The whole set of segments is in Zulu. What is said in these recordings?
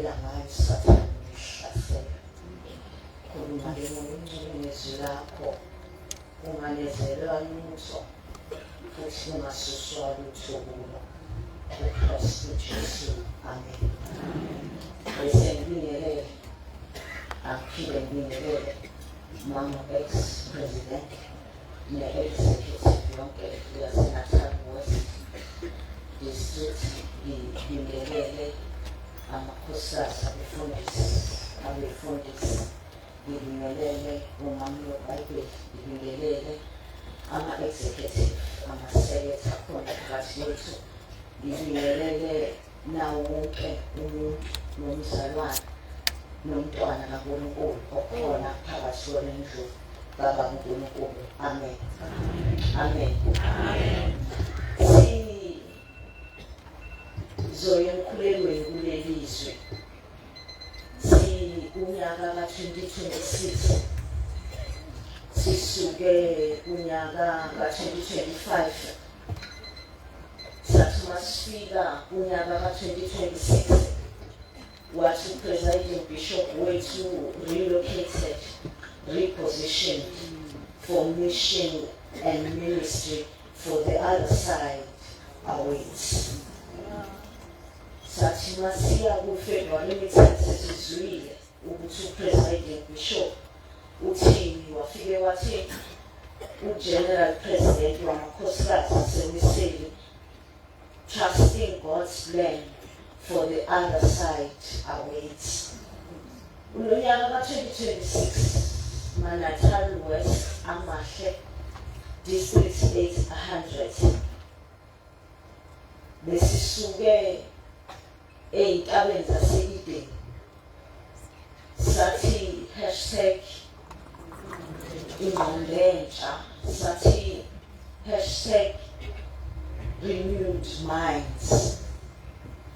Esihlasela ngayo uSathane nehlasela. Khuluma ke Moya oNgcwele ngezwi lakho, unganezelwa lutho futhi ungasuswa lutho kulo. UKristu Jesu. Amen. Bese ngibingelele, angiphinde ngibingelele mama ex president ne-executive yonke yaseNatal West District. Ngibingelele amakhosikazi abefundisi, abefundisi, ngibingelele umama webhayibheli, ngibingelele ama-executive, amaseketha akhona phakathi kwethu, ngibingelele nawo wonke umuntu nomzalwane nomntwana kaNkulunkulu okhona phakathi kwalendlu baba uNkulunkulu. Amen, amen. Sizoya emkhulekweni kuleli zwe. Sikunyaka ka-2026, sisuke kunyaka ka-2025. Sathi masifika kunyaka ka-2026, wathi upresiding bishop wethu, "Relocated, repositioned for mission and ministry, for the other side awaits." Sathi masiya ku-February meeting, sesizwile ukuthi upresiding bishop uthini. Wafike wathi ugeneral president wamakhosikazi aseWiseli, "Trusting God's plan, for the other side awaits." Kulonyaka ka-2026, Manatal West amahle, District 800, besisuke ey'ntabeni zase-Eden, sathi #ingqondo entsha, sathi #renewed minds.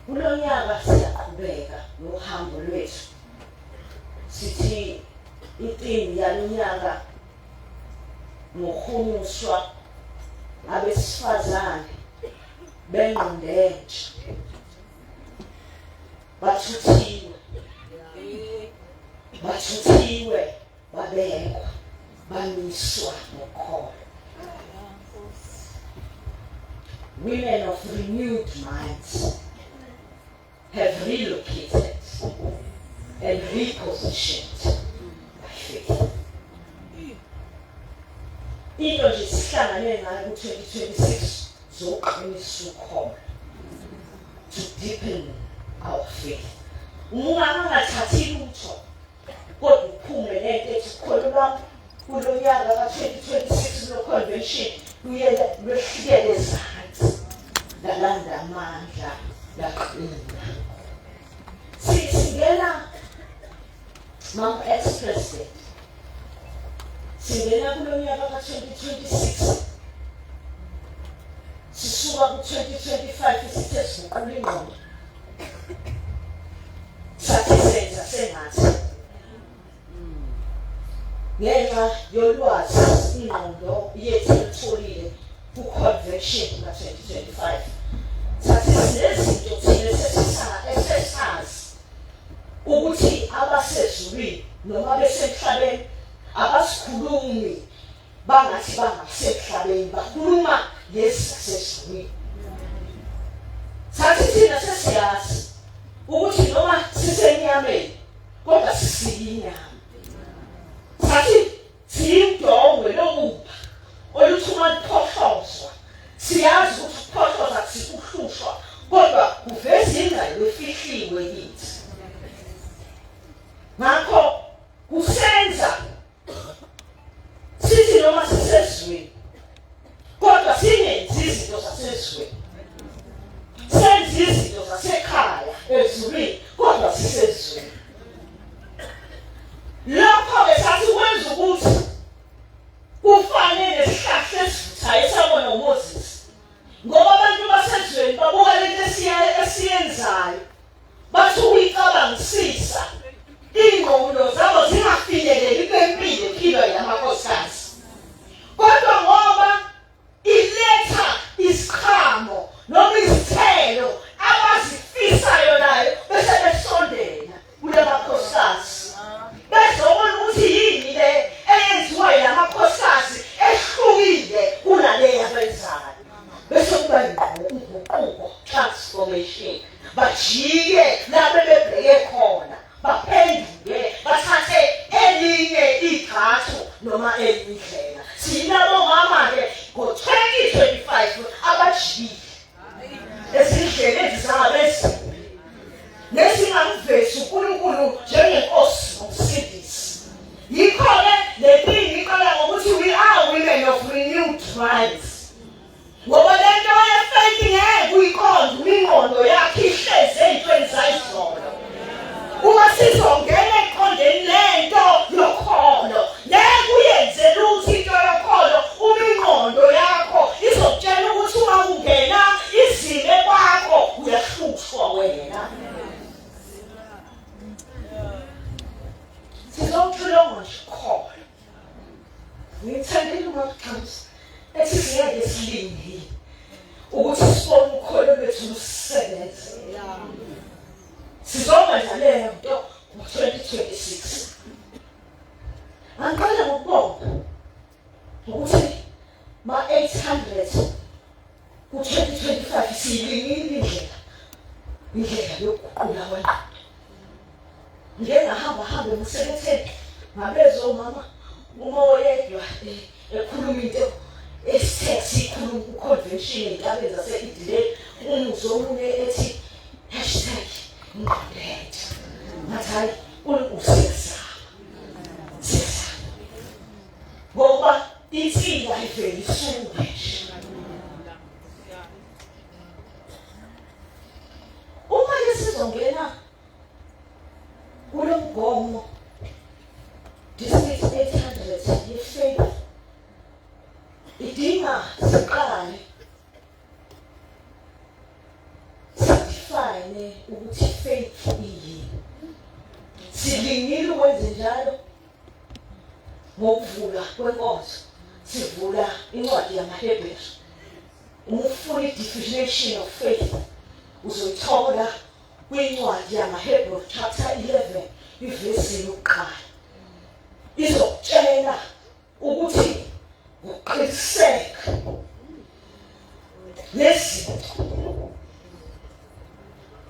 Kulo nyaka siyaqhubeka nohambo lwethu. Sithi itheme yalonyaka ngokuhunyushwa abesifazane bengqondo entsha bathuthiwe, bathuthiwe, babekwa, bamiswa ngokholo. Women of renewed minds have relocated and repositioned by faith. Into nje sihlangane ngayo ku-2026, zoqinisa ukholo, to deepen our faith. Uma ungathathi lutho kodwa uphume nento ethi ukholo lwami kulo nyaka ka-2026 kulo convention luye lwehlukele ezansi, lalanda amandla, laqina. Singena, mama ex-president, singena kulo nyaka ka-2026 sisuka ku-2025. Sithe siguqula ingqondo, sathi senza sengathi ngenxa yolwazi ingqondo yethu elitholile ku-convention ka-2025, sathi sinezinto thina esesazi ukuthi abasezulwini noma besemhlabeni abasikhulumi bangathi bangasemhlabeni, bakhuluma lezi zasezulwini. Sathi thina sesiyazi ukuthi noma sisenyameni kodwa sisiyinyama. Sathi siyindongwe lokupha oluthi uma luphohlozwa, siyazi ukuthi ukuphohloza kusikuhlushwa kodwa kuveza ingxelo efihliwe kithi. Ngakho kusenza sithi noma sisezweni kodwa singenzi izinto zasezweni, senze izinto zasekhaya ezulwini kodwa sisezweni. Lokho-ke sathi kwenza ukuthi kufane nesihlahla esivuthayo esabona uMoses, ngoba abantu basezweni babuka lento esiyenzayo, bathi ukuyicabangisisa, iy'ngqondo zabo zingafinyeleli kule mpilo ephilwa yamakhosikazi, kodwa ngoba iletha isiqhamo noma izithelo abazifisayo nayo bese besondela. Bajike la bebebheke khona, baphenduke bathathe elinye igxathu noma elinye indlela. Siyilabo mama-ke ngo-2025 abajikile ezindleleni zabo ezimbi nesingamvezi uNkulunkulu njengenkosi nomsindisi. Yikho-ke le thing iqala ngokuthi we are women of renewed minds. Ngoba le nto ye-faith ngeke uyiqonde uma ingqondo yakho ihlezi ey'ntweni zayizolo. Uma sizongena ekuqondeni le nto yokholo, ngeke uyenze lutho into yokholo uma ingqondo yakho izokutshela ukuthi uma kungena izime kwakho uyahlushwa wena. Sizoxilonga nje ukholo. Ngithandile uMaxams ethi singeke silinde ukuthi sibone ukholo lwethu lusebenza. Sizoma nje leyo nto ngo-2026. Angiqale ngokubonga ukuthi ma-800 ku-2025 siyilingile indlela indlela yokuguqula kwengqondo. Ngike ngahamba hamba emsebenzini ngabezwa umama uma oyedwa eh, ekhuluma into esithe sikhuluma ku-convention ey'ntabeni zase-idileni umuzwa omunye ethi hashtag ngqondo entsha ngathi hhayi unkulunkulu siyazama siyazama ngokuba insika ivele isuke nje Uma ke sizongena kulo mgomo district 800 ye-faith idinga siqale sidefine ukuthi faith iyini. Silingile ukwenze njalo ngokuvula kwenkonzo sivula incwadi yamaHebheru. Uma ufuna i-definition of faith uzoyithola kwincwadi yamaHebrew chapter 11 ivesi yokuqala. Izokutshela ukuthi ukuqiniseka nezinto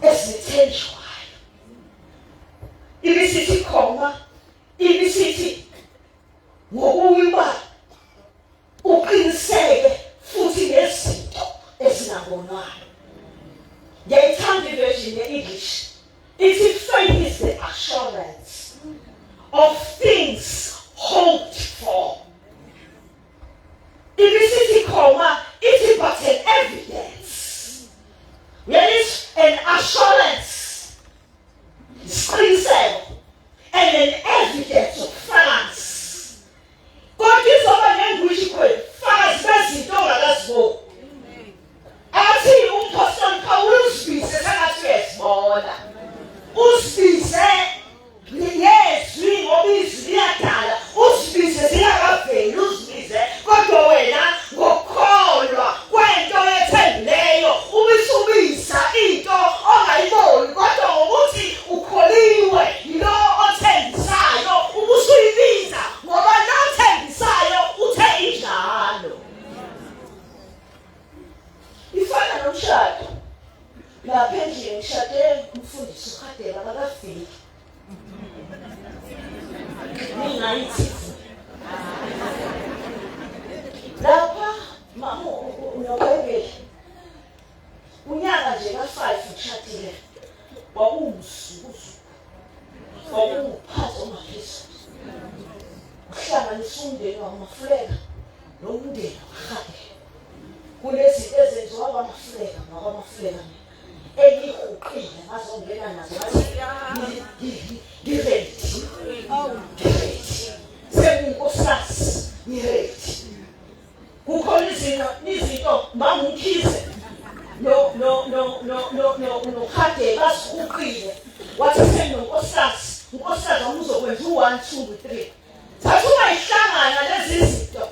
ezithenjwayo ibisithi khoma ibisithi ngokuba uqiniseke futhi ngezinto ezingabonwayo. Ngiyayithanda iversion ye-English ithi faith is the assurance of things hoped for. Ibisithi khoma ithi but an evidence. There is an assurance. Isiqiniseko and an evidence ubufakazi. Kodwa izoba nengwishi khweli fakazi bezinto ongakaziboni. Athi umphostoli Pawulu uzibize sengathi uyazibona. Uzibize ngezwi ngoba izwi liyadala uzibize zingakaveli uzibize kodwa wena ngokukholwa kwento oyethembileyo ubisubiza into ongayiboni kodwa ngokuthi ukholiwe yilo othembisayo ubusuyibiza ngoba lo othembisayo uthe injalo. Ifana nomshado. Lapha endlini ngishade umfundisi uHadebe akakafiki. Ningayithi lapha mama unoBhayibheli unyaka nje ka-five ngishadile kwakuwumzukuzuku kwakuwuphathi ongaphezulu uhlanganisa umndeni wakwamafuleka nomndeni wakwaRhadebe kunezinto ezenziwa kwamafuleka ngakwamafuleka mina engihuqile ngazongena nazo ngathi ngiready ngiready senginkosikazi ngiready kukhona izinto izinto mangumkhize no no no no no no noHadebe basihuqile wathi senonkosikazi unkosikazi wami uzokwenza u-1 2 3 sathi uma ihlangana lezi zinto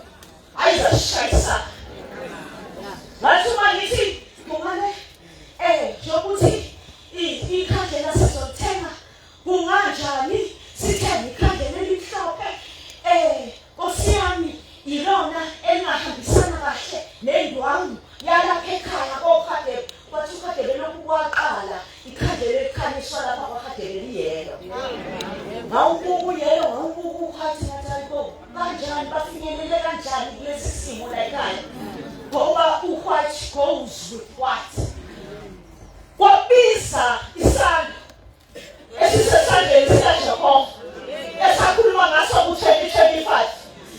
ayizashayisana ngathi uma ngithi ngumane eh njengokuthi ikhandlela sizolithenga Kunganjani sithenge ikhandlela elimhlophe eh Nkosi yami ilona elingahambisana kahle nendwangu yalapha ekhaya koKhadebe. Kwathi uKhadebe lokhu kwaqala. Elayishwa lapha kwaHadebe liyelo. Ngawubuka uyelo, ngawubuka uhathi ngathi hayibo kanjani bafinyelele kanjani kulesi simo la ekhaya. Ngoba u-white goes with white. Kwabiza isandla esisesandleni sikaJehova esakhuluma ngaso ku-2025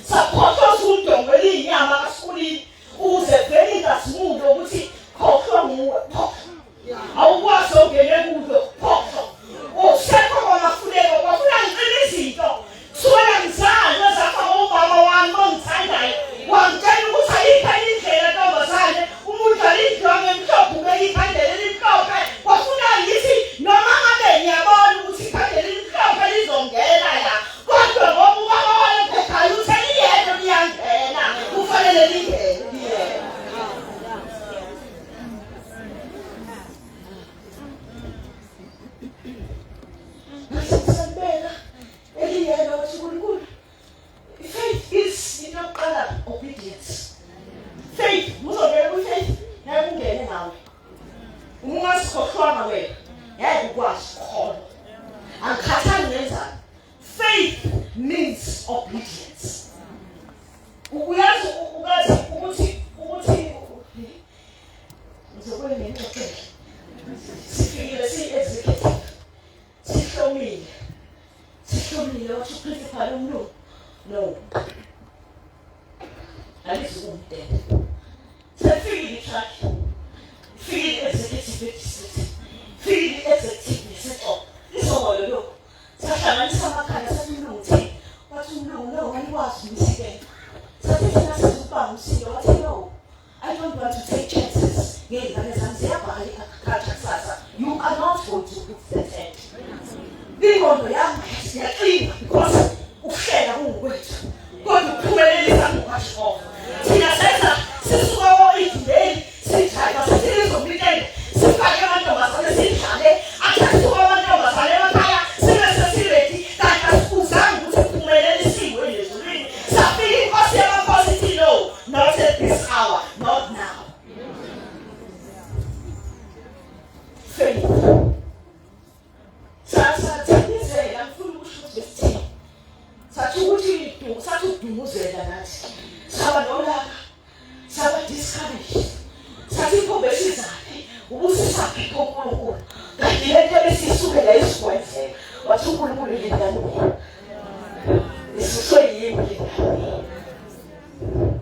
saphohloza udongo eliyinyama kasikulini ukuze vele ingazimulo ukuthi khohlwa nguwe phohlo awukwazi ongene kulo phohlo usekho kwamafuleko kwafuna ngicela izinto sukela ngizalwe zafa ngomama wami ongithandayo wangitshela ukuthi ayikho enye indlela ntombazane umuntu alindlwange emhlophe ubeka ikhandlela elimhlophe kwafuna ngithi noma ngabe ngiyabona ukuthi ikhandlela elimhlophe lizongena la kodwa ngoba ubaba walephephayo uthe liyedwa liyangena kufanele lingene liyena. Ngasebeka eliyena wathi uNkulunkulu faith is into yokuqala obedience. Faith uzongena kwi-faith ngeke ungene nawe. Uma ungazikhohlwanga wena ngeke ukwazi ukukholwa. Angikhathali ngenzani. Faith means obedience. Uyazi ukathi ukuthi ukuthi ngizobuye ngixoxele. Sifikile siyi-executive sihlomile sihlomile wathi uprincipal umlungu no alizukumdela sefikile i-truck fikile i-executive ye-district fikile i-executive yesixoxo izolo lokhu Sahlanganisa amakhanda sathi umlungu uthini? Wathi umlungu no anikwazi umsikela. Sathi thina sizukubanga umsiko wathi no. I don't want to take chances ngey'ngane zami ziyabhala i-agriculture kusasa. You are not going to put the tent. Ingqondo yami siyaqina because ukuhlela kungokwethu kodwa ukuphumelelisa ngokaJehova. Thina senza sisuka ko-Idumeli sijayiva sithi lizomnikela sifake amantombazane sidlale athi asuka amantombazane emakhaya sibe sesiredi kanti asibuzanga ukuthi kuphumelelisiwe ezulwini safika inkosi yamakhosi ithi no not at this hour not now faith Sathandizela ngifuna ukusho ukuthi besithini. Sathi ukuthi sathi ukudumuzela nathi. Saba nolaka. Saba discouraged. Sathi pho besizaphi? Ubusisaphi pho uNkulunkulu? Kanti le nto ebesisukela isikwenzeka. Wathi uNkulunkulu lindani mina. Isuswe yimi lindani mina.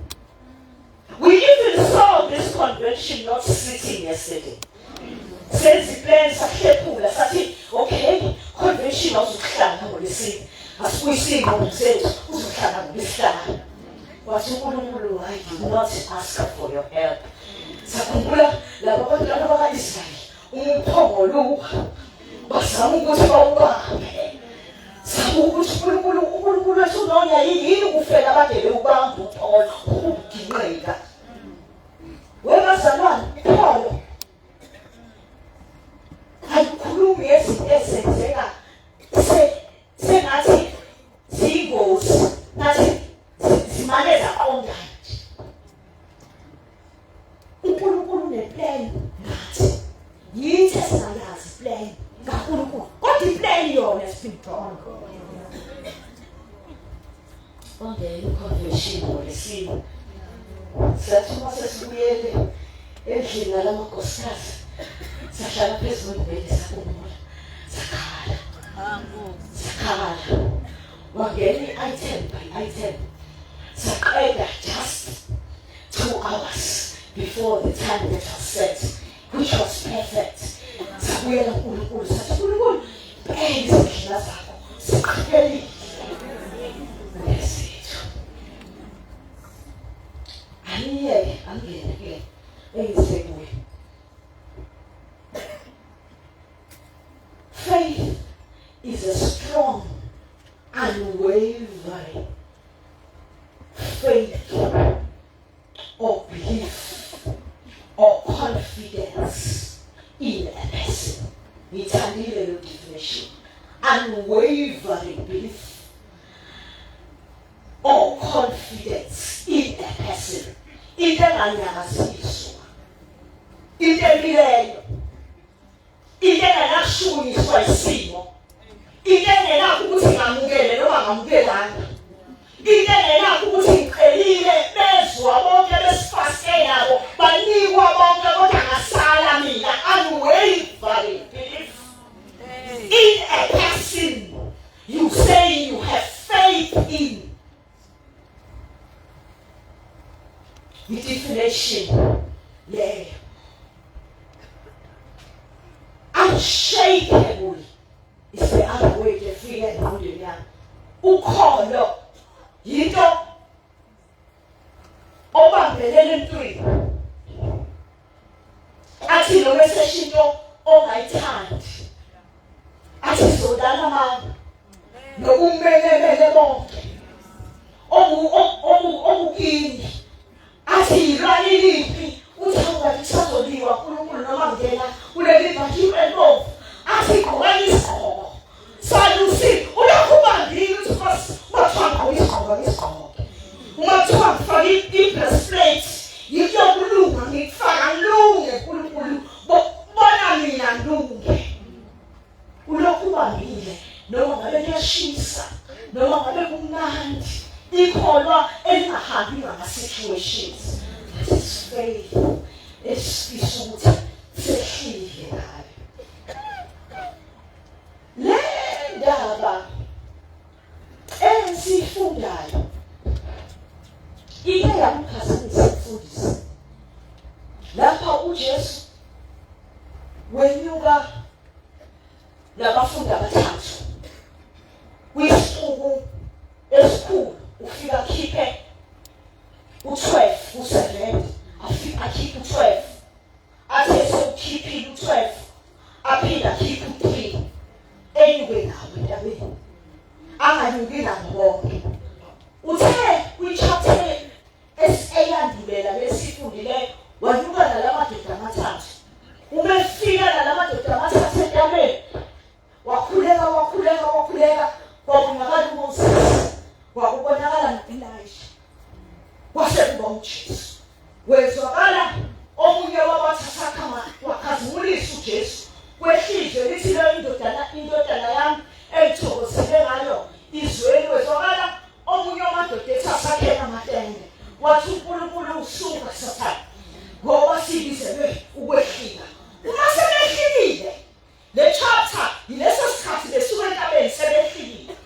We even saw this convention not sitting yesterday. Senza iplan sahlephula sathi okay convention awuzukuhlala ngolwesine asibuyise iy'ngqondo zethu uzohlala ngolwesihlanu. Wathi uNkulunkulu I did not ask for your help. Sakhumbula laba bantwana baka-Israyeli umphongoluka bazama ukuthi bawubambe Sabuka ukuthi uNkulunkulu uNkulunkulu wethu unonya yini yini ukufela abade bewubamba upholo ukuginqika. Webazalwane upholo ayikhulumi ngezinto ezenzeka sengathi ziyingozi ngathi zimane zaqonda nje. uNkulunkulu uneplan ngathi yithi esingayazi plan kaNkulunkulu kodwa iplan yona has been drawn wangena iconvention ngolesine sathi uma sesibuyele endlini nalamakhosikazi sahlala phezu kwembhede saphumula sakhala sakhala wangena i-item by item saqeda just 2 hours before the time that was set, which was perfect. Sabuyela kuNkulunkulu sathi uNkulunkulu bheka izindlela zakho siqhelile ngesethu. Angiyeke angene kule engise kuyo. Faith is a strong, unwavering faith or belief or confidence in a person. Ngithandile lo definition. Unwavering belief or confidence in a person. Into enganyakaziswa. Into emileyo. Into enganasho Engashukunyiswa isimo. Into engenakho ukuthi ngamukele noma ngamukelanga. Into engenakho ukuthi ngiqhelile bezwa bonke besifase nabo banikwa bonke kodwa ngasala mina unwavering belief in a person you say you have faith in. I-definition leyo unshakable is the other way efika engqondweni yami. Ukholo yinto obambelela emntwini athi noma esesho into ongayithandi athi zodala amanga nokumelemele bonke okukini athi yilwa liliphi uthi awukathi kusazoliwa uNkulunkulu noma ngena kuleli bhatshi elibomvu athi gqokani isigqoko salusi ulokhu ubambile uthi nkosi uma kuthiwa ngigqoke isigqoko ngisigqoke uma kuthiwa ngifake i-breastplate yikuyokulunga ngikufaka ngilunge uNkulunkulu bona mina ngilunge ulokhu ubambile noma ngabe kuyashisa noma ngabe kumnandi ikholwa elingahambi ngama-situations that is faith esifisa ukuthi sehlile ngayo le ndaba esiyifundayo ike yamphazamisa umfundisi lapha uJesu wenyuka nabafundi abathathu kwisixuku esikhulu ufika akhiphe u-12 ku-7 afike akhiphe u-12 athi esewukhiphile u-12 aphinde akhiphe u-3 enyuke nawo entabeni anganyuki nabo bonke uthe kwi-chapter eyandulela lesifundileyo wanyuka nalamadoda amathathu uma efika nalamadoda amathathu entabeni wakhuleka wakhuleka wakhuleka kwabonakala uMoses kwakubonakala no-Elisha kwase kuba uJesu wezwakala omunye wabathatha wakhazimulisa uJesu kwehlizwe lithi leyo indodana indodana yami engithokozile ngayo izweni wezwakala omunye wamadoda ethi asakhela amatende wathi uNkulunkulu usuka sathane ngoba sibizelwe ukwehlika uma sebehlikile Le chapter yileso sikhathi besuka entabeni sebehlikile.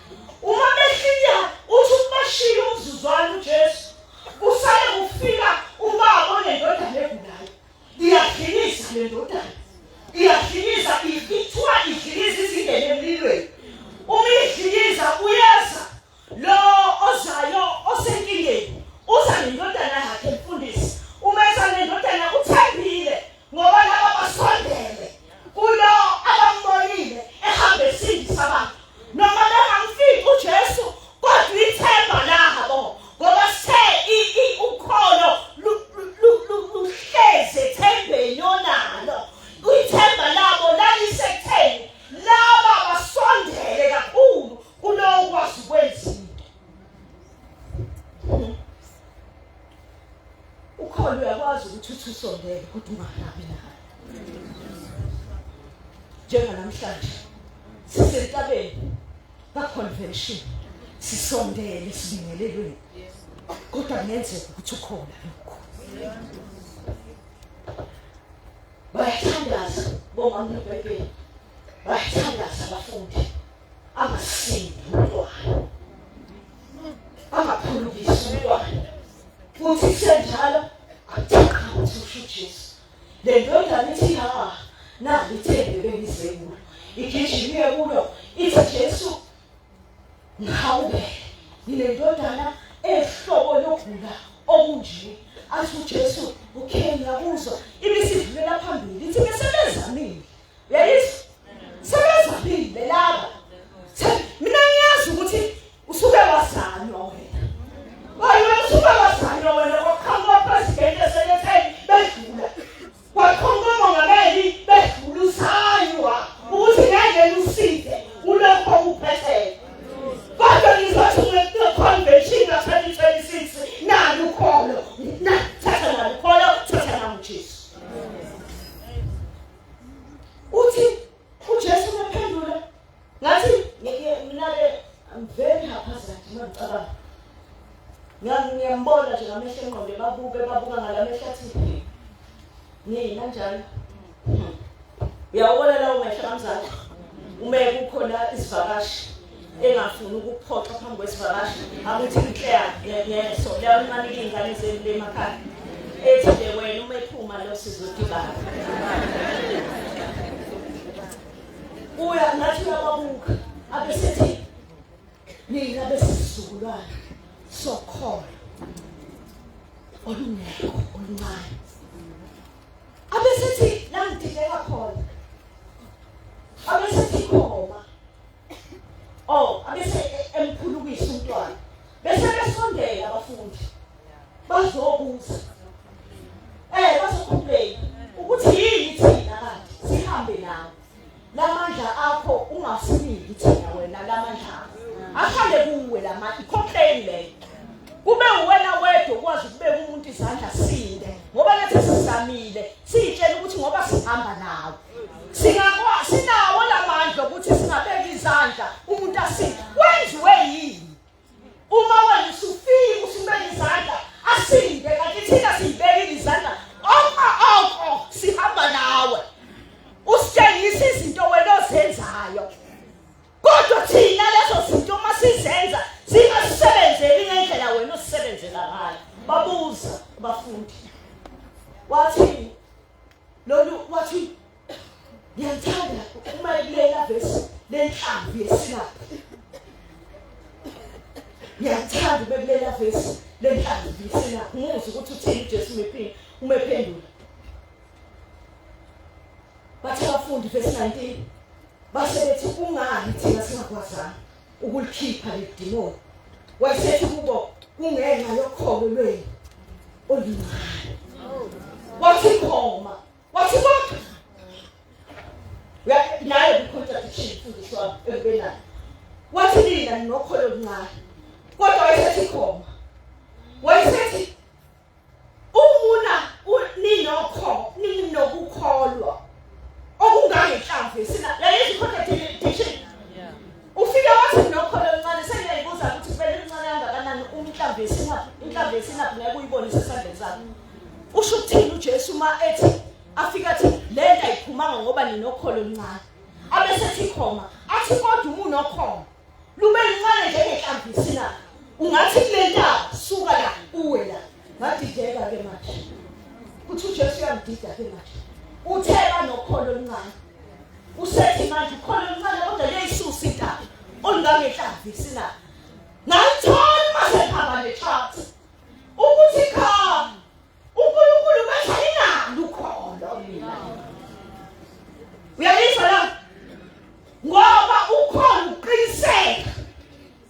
Uma behlika uthi ukubashiya umzuzwana uJesu kusale kufika ubaba onendodana egulayo. Iyadliliza le ndodana. Iyadliliza ithiwa idliliza izingene emlilweni. Uma idliliza uyeza Lo ozayo osenkingeni uza nendodana yakhe mfundisi. Uma eza nendodana uthembile ngoba laba basondele kulo abambonile ehamba esindisa abantu. Noma bengamfiki uJesu kodwa ithemba labo ngoba sithe ukholo luhlezi ethembeni onalo. Ithemba labo lalisekutheni laba basondele kakhulu kulowo okwazi ukwenza into ukhona uyakwazi ukuthi uthi usondele kodwa ungahambi naye njenganamhlanje sisentabeni ka-convention sisondele sibingelelweni kodwa kungenzeka ukuthi ukhona lokhu bayathandaza bomama nebhayibheli bayathandaza abafundi angasindi umntwana angaphulukisi umntwana futhi kusenjalo akuthi usho uJesu le ndodana ithi ha nali ithembe bengize kulo igijime kulo ithi Jesu ngihawukele nginendodana ehlobo lokugula okunje athi uJesu okay ngiyakuzwa ibisidlulela phambili ithi besebezamile Uyayizwa? Sebezamile laba. Mina ngiyazi ukuthi usuke wazanywa wena. Hayi wena usuke wazanywa wena kwaqhamuka president esenetheni bedlula. Kwaqhamuka mongameli bedlula uzanywa ukuthi ngeke usinde kulokho okuphethele. Kodwa ngizothi nge-convention ka-2026 nalo ukholo. Na thatha nalo ukholo, thatha nalo uJesu. Uthi uJesu Ngiyambona nje ngamehlo engqondo babuke babuka ngalamehlo athi nina njalo. Uyawubona lawo mehlo kamzala. Ume kukhona isivakashi engafuni ukuphoxa phambi kwesivakashi akuthi inhleya ngeso leyo nqanika iy'ngane zenu le emakhaya ethi nje wena uma ephuma lo sizodibana uya ngathi uyababuka abesethi nina besizukulwane sokholo olungekho oluncane abesethi la ngidideka khona abesethi khoma oh abese emphulukisa umntwana bese besondela abafundi bazobuza eh bazocomplain ukuthi yini thina kanti sihambe nawe lamandla akho ungasiniki thina wena lamandla akho ahlale kuwe lamandla i-complain leyo kube uwena wedwa ukwazi ukubeka umuntu izandla sinde ngoba lethi sizamile siyitshela ukuthi ngoba sihamba nawe singakwazi sinawo lamandla ukuthi singabeka izandla umuntu asinde kwenziwe yini uma wena usufika usubeka izandla asinde kanti thina siyibekile izandla oko oko sihamba nawe usitshengisa izinto wena ozenzayo kodwa thina lezo zinto uma sizenza zingasebenzeli ngendlela wena osisebenzela ngayo babuza abafundi wathi lolu wathi ngiyalithanda uma kulela vesi lenhlamvu yesilapha ngiyakuthanda ube kulela vesi lenhlamvu yesilapha ngizwe ukuthi uthini uJesu umephendula bathi abafundi verse 19 base bethi kungani thina singakwazanga ukulikhipha leli demoni wayesethi kubo kungenxa yokholo lwenu oluncane wathi khoma wathi kodwa naye kwi-contradiction mfundisi wami ekubeni naye wathi nina ninokholo oluncane kodwa wayesethi khoma wayesethi Umuna ninokho ninokukholwa okungangenhlamvu yesina yayizi contradiction ufike wathi nokholo oluncane sengiyayibuza ukuthi kumele luncane kangakanani umhlamvu yesinaphu inhlamvu yesinaphu ngeke uyibone isesandleni sakho usho ukuthini uJesu uma ethi afika athi le nto ayiphumanga ngoba ninokholo oluncane abesethi khoma athi kodwa uma unokholo lube luncane njengenhlamvu yesinaphu ungathi kule ntaba suka la uwe la ngadideka ke manje kuthi uJesu uyangidida ke manje uthe banokholo oluncane usethi manje ukholo oluncane kodwa liyayisusa intaba olungangenhlamvu yesinaphu ngayithola uma sengihamba ne-chart ukuthi cha uNkulunkulu benza inalo ukholo mina uyalizwa la ngoba ukhona ukuqiniseka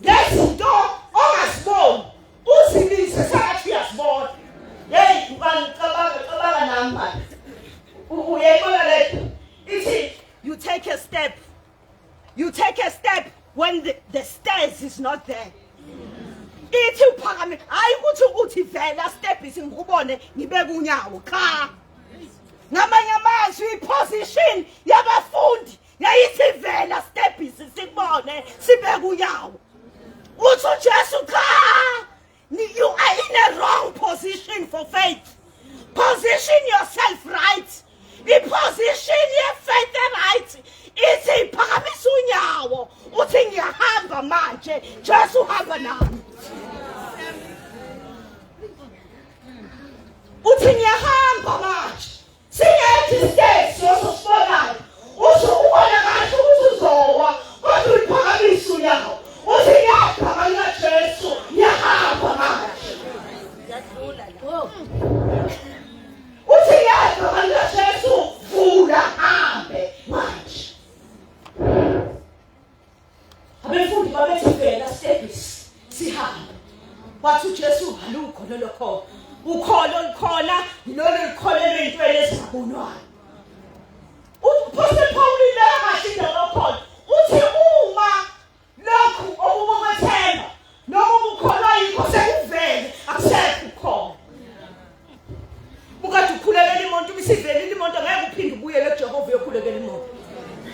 ngezinto ongaziboni uzibize sengathi uyazibona hey ngicabanga cabanga nami manje uyayibona le ithi you take a step You take a step when the stairs is not there. Ithi uphakame hayi ukuthi uthi vela step isingikubone ngibeka unyawo cha. Ngamanye amazwi iposition yabafundi yayithi vela step isikubone sibeka unyawo. Uthi uJesu cha You are in a wrong position for faith. Position yourself right. I-position ye-faith right ithi phakamisa unyawo uthi ngiyahamba manje Jesu uhamba nami. Uthi ngiyahamba manje. Singethi steps leso sibonayo. Usho ubona kahle ukuthi uzowa kodwa uliphakamisa unyawo. Uthi ngiyagama likaJesu ngiyahamba manje. Ngiyadlula la. Uthi ngiyagama likaJesu vula hambe manje. Abefundi babethi vela stebhisi sihambe. Wathi uJesu alukho lolo kholo. Ukholo olukhona yilolo olukholelwa ey'ntweni ezingabonwayo. Uphostoli Paul ileka kahle indaba yokholo. Uthi uma lokhu okubokwethemba noma ukukholwa yikho sekuvele akusekho ukholo. Bukade ukhulekela imoto ibisivelile imoto ngeke uphinde ubuyele kuJehova uyokhulekela imoto.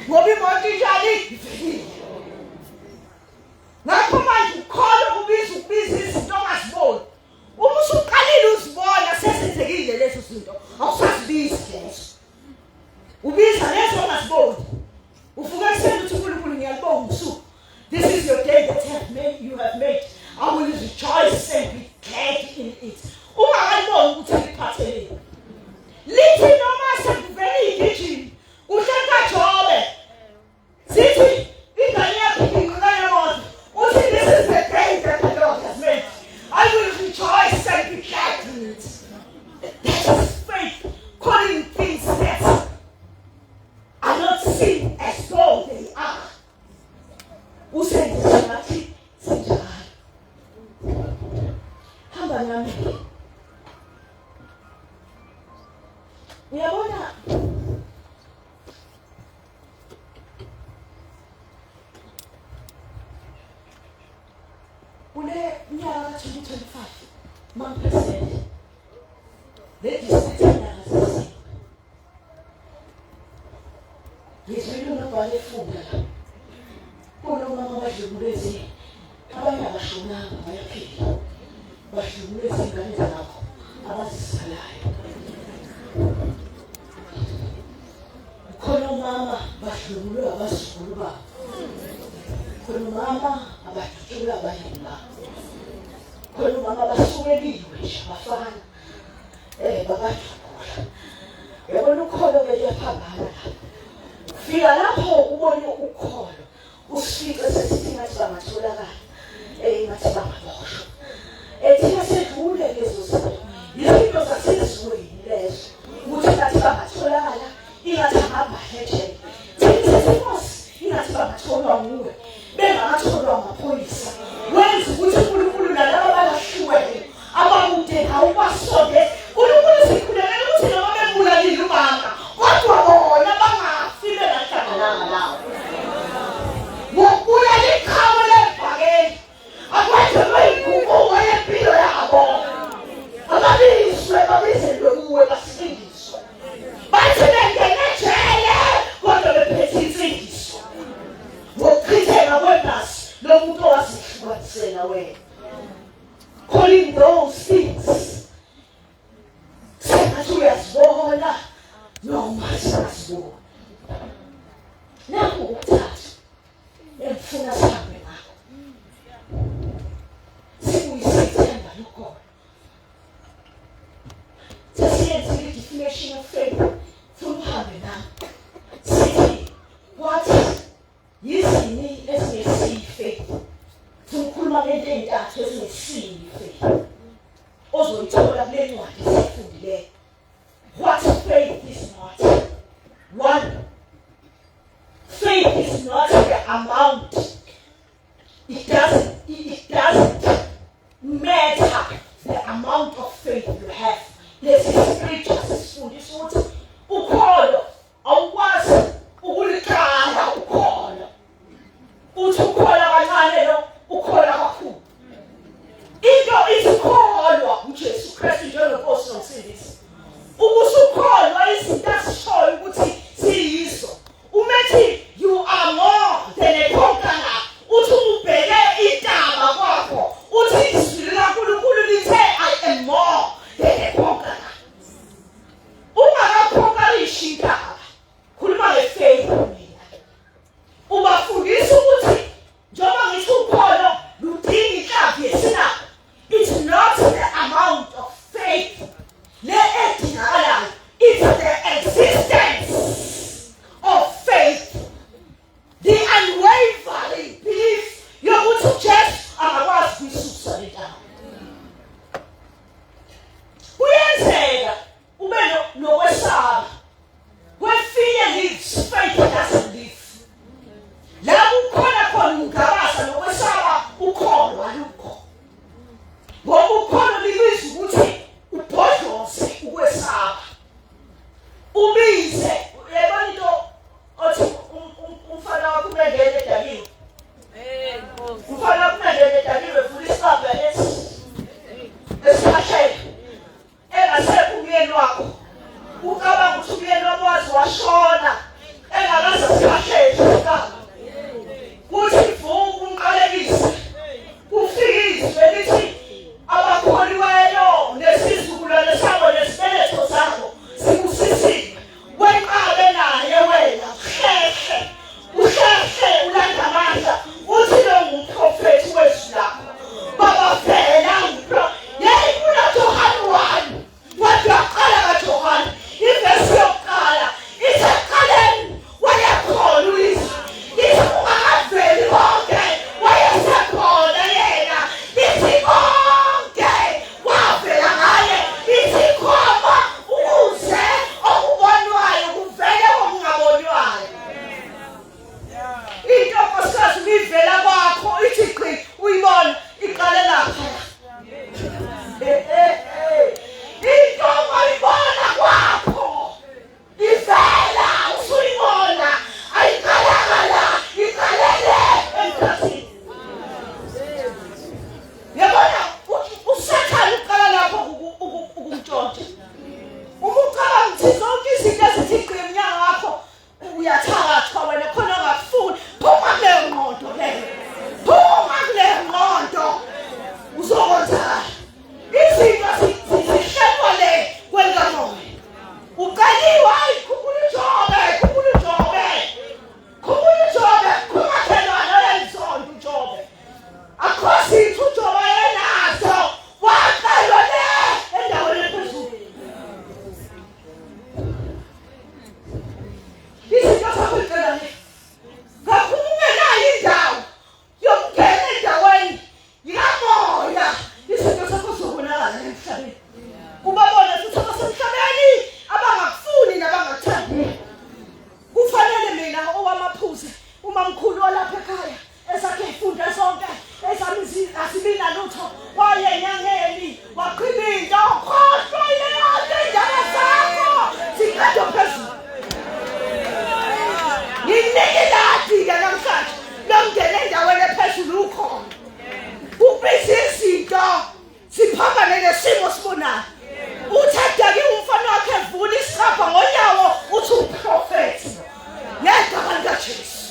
Ngoba imoto injani? Ivelile. Ngakho manje ukukholwa kubiza ukubiza izinto ongaziboni. Ungazibizi lezo. Ubiza lezo ongaziboni. Uvuka ekuseni uthi uNkulunkulu ngiyalibonga usuku. This is your day that have made, you have made. I will rejoice and be glad in it. Ungakaliboni ukuthi liphatheleni. Lithi noma sekuvele igijimi, kuhle kaJobe. Sithi ingane yakhe iginqika yemoto. Uthi this is the day that the Lord has made. I will rejoice and be glad in it. That is faith calling things that are not seen as though they are. Usenze ngathi sinjalo. Hamba nami. Uyabona kule nyaka ka-2025 mampresident le district enyakazisiwe ngizwile unobhala efunda la kunomama abadlubulezi abanye abashonanga bayaphila badlubule izingane zabo abazizalayo khona omama badlubulwe abazukulu babo khona omama abadutshulwe abayeni babo khona omama basukeliwe nje abafana um babadlubula yabona ukholo-ke liyaphambana lapho fika lapho ubone ukholo usifice sesithi ngathi bangatholakala um ngathi bangaboshwa um thina sedlule lezo zinto yizinto zasezweni lezo ukuthi ngathi bangatholakala ingathi angabhadla ejele thina sesinkosi ingathi bangatholwa nguwe bengatholwa amaphoyisa wenza ukuthi uNkulunkulu nalaba balahliweyo abakude nawe ubasonde uNkulunkulu sikhulekela ukuthi noma bebulalile umama kodwa bona bangafi bengahlangananga nawo ngokubulala iqhawe lebhakeli akwenzelwe inguquko yempilo yabo ababizwe babizelwe kuwe basindiswe bathi bengene ejele kodwa bephethe insindiso ngokuchitheka kwegazi lomuntu owazihlukanisela wena calling those things sengathi uyazibona noma singaziboni nakhu ukuthatha engifuna sihambe ngakho sibuyise ithemba lokholo sesiyenzile i-definition of faith funa uhambe nami sithi what yizini ezingesife funa ukukhuluma ngento ey'ntathu ezingesife ozoyithola kule ncwadi esiyifundileyo what faith is not one faith is not the amount it doesn't it doesn't matter the amount of faith you have lesi scripture sisifundisa ukuthi ukholo awukwazi ukulikala ukholo uthi ukhola kancane lo ukhola kakhulu. ivela kwakho ithi gqi uyibona iqale lapha. Into ongayibona kwakho ivela usuyibona ayiqalanga la iqalele emkhathini. Yabona uSathane uqala lapho ukumtshontsha. Uma ucabanga ukuthi zonke izinto ezithi gqi emnyango wakho uyathakathwa wena khona ongakufuni, phuma kuleyo ngqondo leyo, phuma kuleyo ngqondo, uzokwenzakala. Izinto zihlelwa le kwelikamoya. Uceliwe, hayi khumbula uJobe, khumbula uJobe, khumbula uJobe, khumakhelwane oyenzonda uJobe. Akho zitho uJobe ayenazo, wacelwa le endaweni ephezulu. Izinto zakho zicela le. Ngakho uma ungenayo indawo yokungena endaweni yikamoya, izinto zakho zizobonakala emhlabeni. Ubabone futhi abasemhlabeni abangakufuni nabangakuthandiyo. Kufanele mina owamaphuzi umamkhulu walapha ekhaya esakhe ifunda sonke ezami azibina lutho waye enyangeni waqhiba into khohlwa ileyo nto indaba zakho ziqedwa phezulu. Nginika iladi-ke namhlanje lomngena endaweni ephezulu ukhona kubiza izinto siphambane nesimo sibonayo. Uthi adakiwe umfana wakhe evula isicabha ngonyawo uthi umprofethi ngegama likaJesu.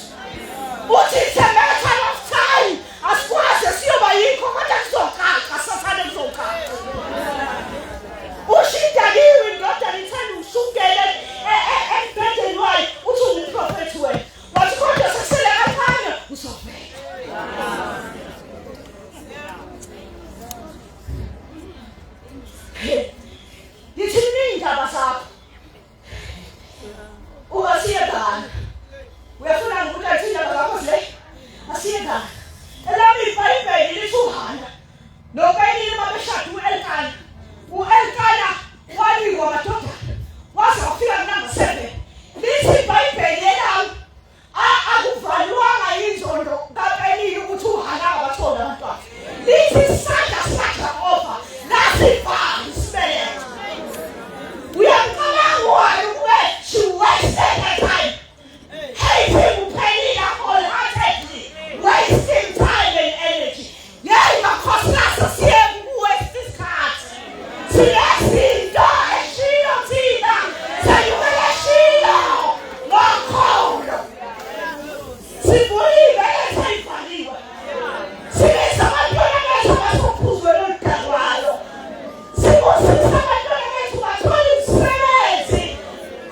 Uthi it's a matter of time, asikwazi siyoba yikho kodwa kuzocaca, sathane kuzocaca. Usho idakiwe indodana ithanda ushukele embhedeni wayo uthi ungumprofethi wena. Wathi kodwa sekusele kancane uzovela. Ngithi mina iy'ndaba zakho ungasiyekana. Uyafuna ngikulethe iy'ndaba zakho zile? Asiyekana. Elami iBhayibheli lithi uHana noPenina babeshada u-Elkana. U-Elkana wanikwa amadodana waze wafika kunamba 7. Lithi iBhayibheli elami akuvalwanga inzondo kaPenina ukuthi uHana akabatholi abantwana. Lithi isandla sikaJehova lasivala isibeletho. Uyamcabanga uHana ukube she wasted her time hating uPenina wholeheartedly, wasting time and energy. Yeyi makhosikazi, asiyeke uku-waste isikhathi. Sinezinto eshiyo thina, senyukela eshiyo ngokholo. Sivulile eletha ivaliwe. Sibiza abantwana bethu abasophuzweni oludakwayo. Sibusisa abantwana bethu bathole imisebenzi.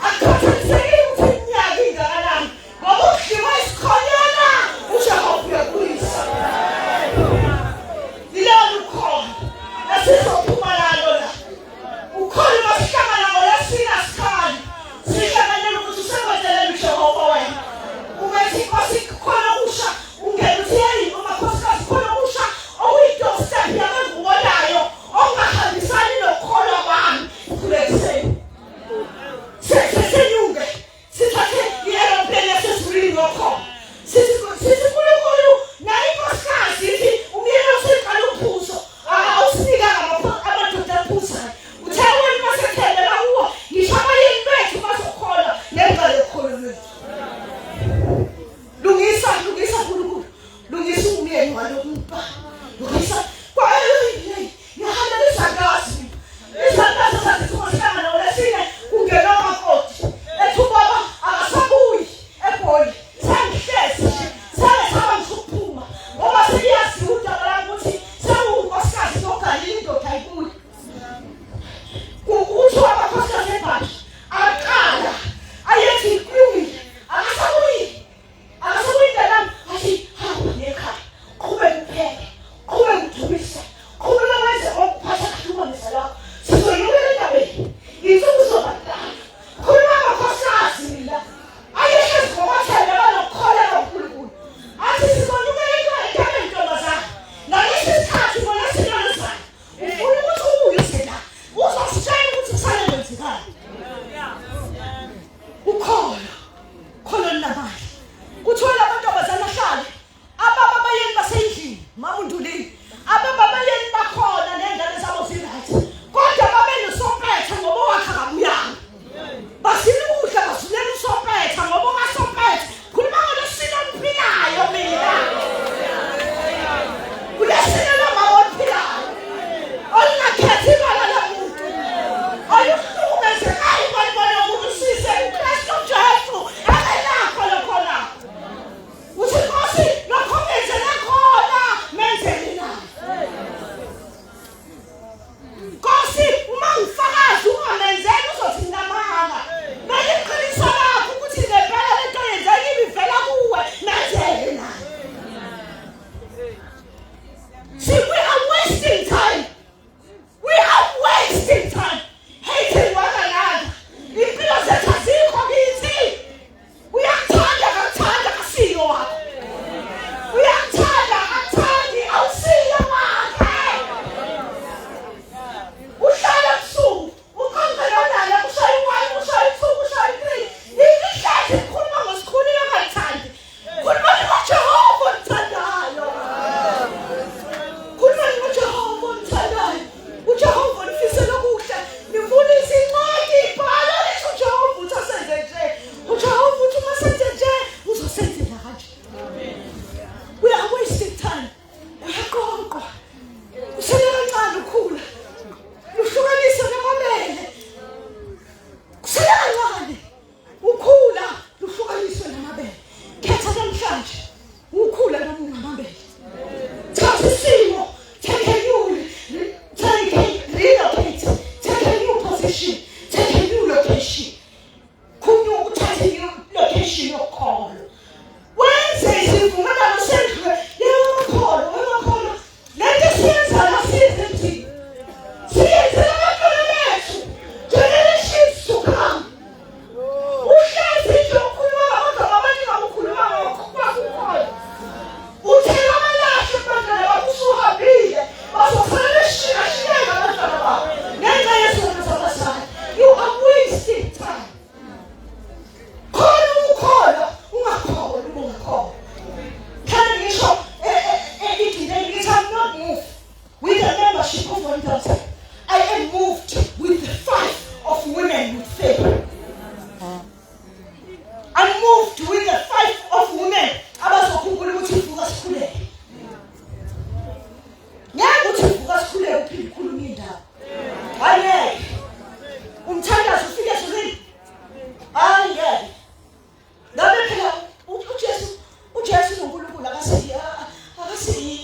Akukhathaliseki ukuthi iminyaka ingakanani, ngoba ukudliwa isikhonyana uJehova uyakuyisa. Yilona ukholo esizophuma nalo la. Ukholo masihlangana ngoLwesine asikhali. Sihlanganele ukuthi usekwenzelele uJehova wena. Uma ethi inkosi khona okusha, ungena uthi yeyi umakhosikazi khona okusha okuyi-doorstep yabengikubonayo okungahambisani nokukholwa kwami. Khulekiseni. Senyuke sithathe i-aeroplane yasezulwini ngokholo. Sithi sithi uNkulunkulu naye inkosikazi ithi umyeni useqala uphuzo awusinikanga amadoda aphuzayo. Uthe wena masethembela kuwo ngisho abayeni bethu bazokholwa ngenxa yokholo lwethu. Lungisa, lungisa uNkulunkulu. Lungisa umyeni walomuntu. Lungisa. Ngihalela izankazi mina. Izankazi ezazithi uma sihlangana ngoLwesine kungena umakoti. Ethi ubaba akasabuyi eGoli. Sengihlezi nje. Sengesaba ngisho ukuphuma ngoba sekuyaziwa udaba lami ukuthi sewunkosikazi nogalile indoda ayibuyi. Kuthiwa amakhosikazi ebhasha aqala ayethi kulungile akasabuyi. Akasabuyi mntanami. Athi hamba ngekhaya. Qhubeka upheke. Qhubeka udumise.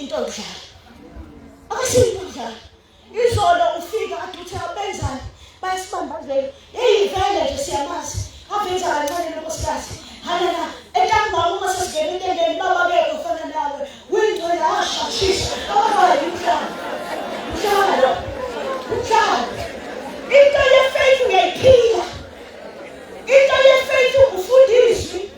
into yokudlala, akusiyo into yokudlala. Izolo ufika aduthe abenzani bayasibambazela. Hey vele nje siyamazi. Avenza kancane lonkosikazi. Halala entambama uma sesigena entendeni baba kekho ufana nawe. Uyingcwele ashashisa. Abafana umhlaba. Umhlaba. Umhlaba. Into ye-faith uyayiphila. Into ye-faith ufunda izwi.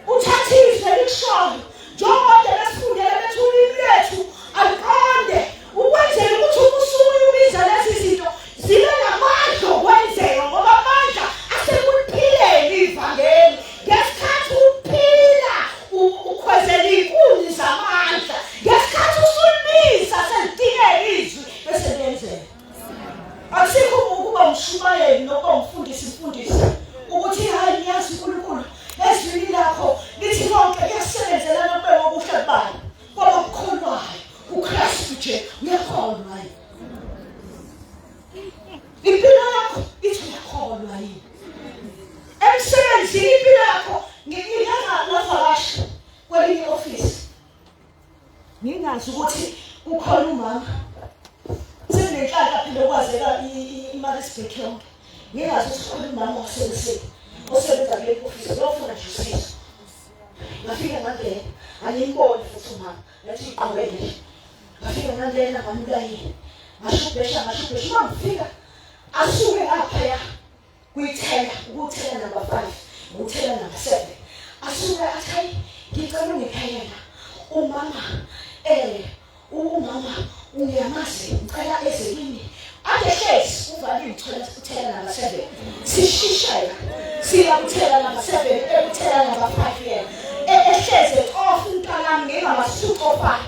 Uthatha izwi elikushoyo njengoba besifundela bethi ulimi lwethu aluqonde ukwenzela ukuthi uma usuke ubiza lezi zinto zibe namandla okwenzeka ngoba amandla asekuliphileni ivangeli ngesikhathi uphila ukhwezela iy'nkuni zamandla ngesikhathi usulibiza selidingeka izwi bese liyenzeka. Akusikho ukuba umshumayeli nokuba umfundisi mfundisi ukuthi hayi ngiyazi uNkulunkulu ezwini lakho lithi konke kuyasebenzelana kube ngokuhle kubani kwabakukholwayo uKristu nje uyakholwa yini impilo yakho ithi uyakholwa yini emsebenzini impilo yakho ngike ngavakasha kwelinye office ngingazi ukuthi kukhona umama sekunenhlanhla phela okwazeka iMaritzburg yonke ngingazi ukuthi kukhona umama wasekuseni osebenza kule ofisi lofuna nje usizo. Ngafika ngangena angimboni futhi umama ngathi iqhubeke nje ngafika ngangena ngamlayini ngashubhesha ngashubhesha uma ngifika asuke ngaphaya kuyithela ukuthela number 5 ukuthela number 7 asuke athi hayi ngicela ungiphe yena umama eh umama uyamazi ngicela eze kimi ade hlezi uvalile uthola uthela number 7 sishishela siya kuthela number 7 ekuthela number 5 yena e, ehlezi ecofa umntanami ngingamasucofa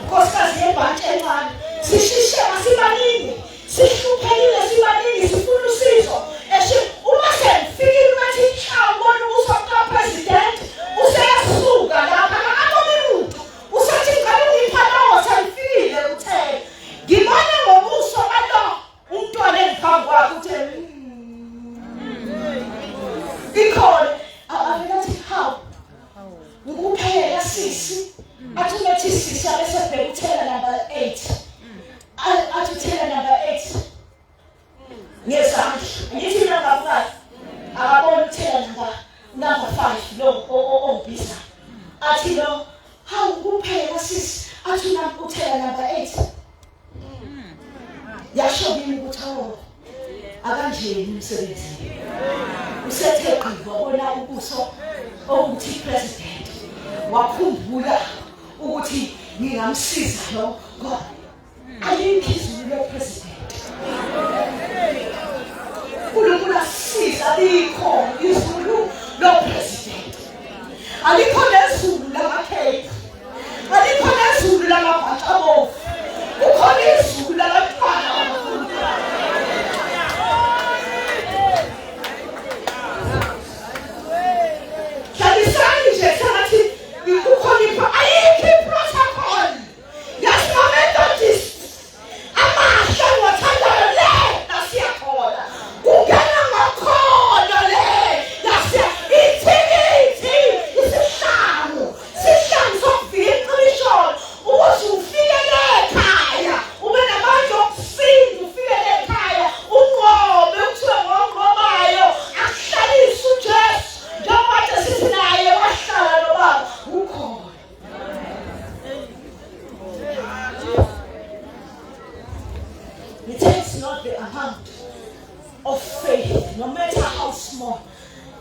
nkosikazi yebhantshi encane sishishela sibaningi Sihluphekile sibaningi sifuna usizo. Eshe uma sengifikile bathi cha ubona ubuso bukapresident useyasuka lapha akaboni muntu. Usathi ngicela ungipha lowo sengifikile uthele. Ngibona ngobuso balo umntwana engiphambi kwakhe uthe hmm. ikhona avele athi hawu ngikuphela sisi athi umethi sisi abesebheka uthela number 8 athi uthela number 8 ngezandla ngithi mina ngabukazi akabona uthela number 5 lo ongibiza athi lo hawu kuphela sisi athi uthela number 8 yasho kimi ukuthi awu akanjeni umsebenzi usethe gqi wabona ubuso okuthi president wakhumbula ukuthi ngingamsiza lo ngoba alikho izulu lepresident uNkulunkulu asisiza alikho izulu lopresident alikho nezulu lamakhephu alikho nezulu lamabhaca abovu kukhona izulu labantwana hlalisani nje sengathi kukhona ayikho iprotocol yasima-methodist amahle ngiwathandayo le lasiyakhona kungena ngakhona le lasiya ithikithi isihlangu sihlangu sokuvika iqimisholo ukuze ufike le ekhaya ube namandla okusinda ufike le ekhaya unqobe kuthiwe ngonqobayo akuhlalise uJesu njengoba sithi naye wahlala nobaba ukhona. It takes not the amount of faith, no matter how small.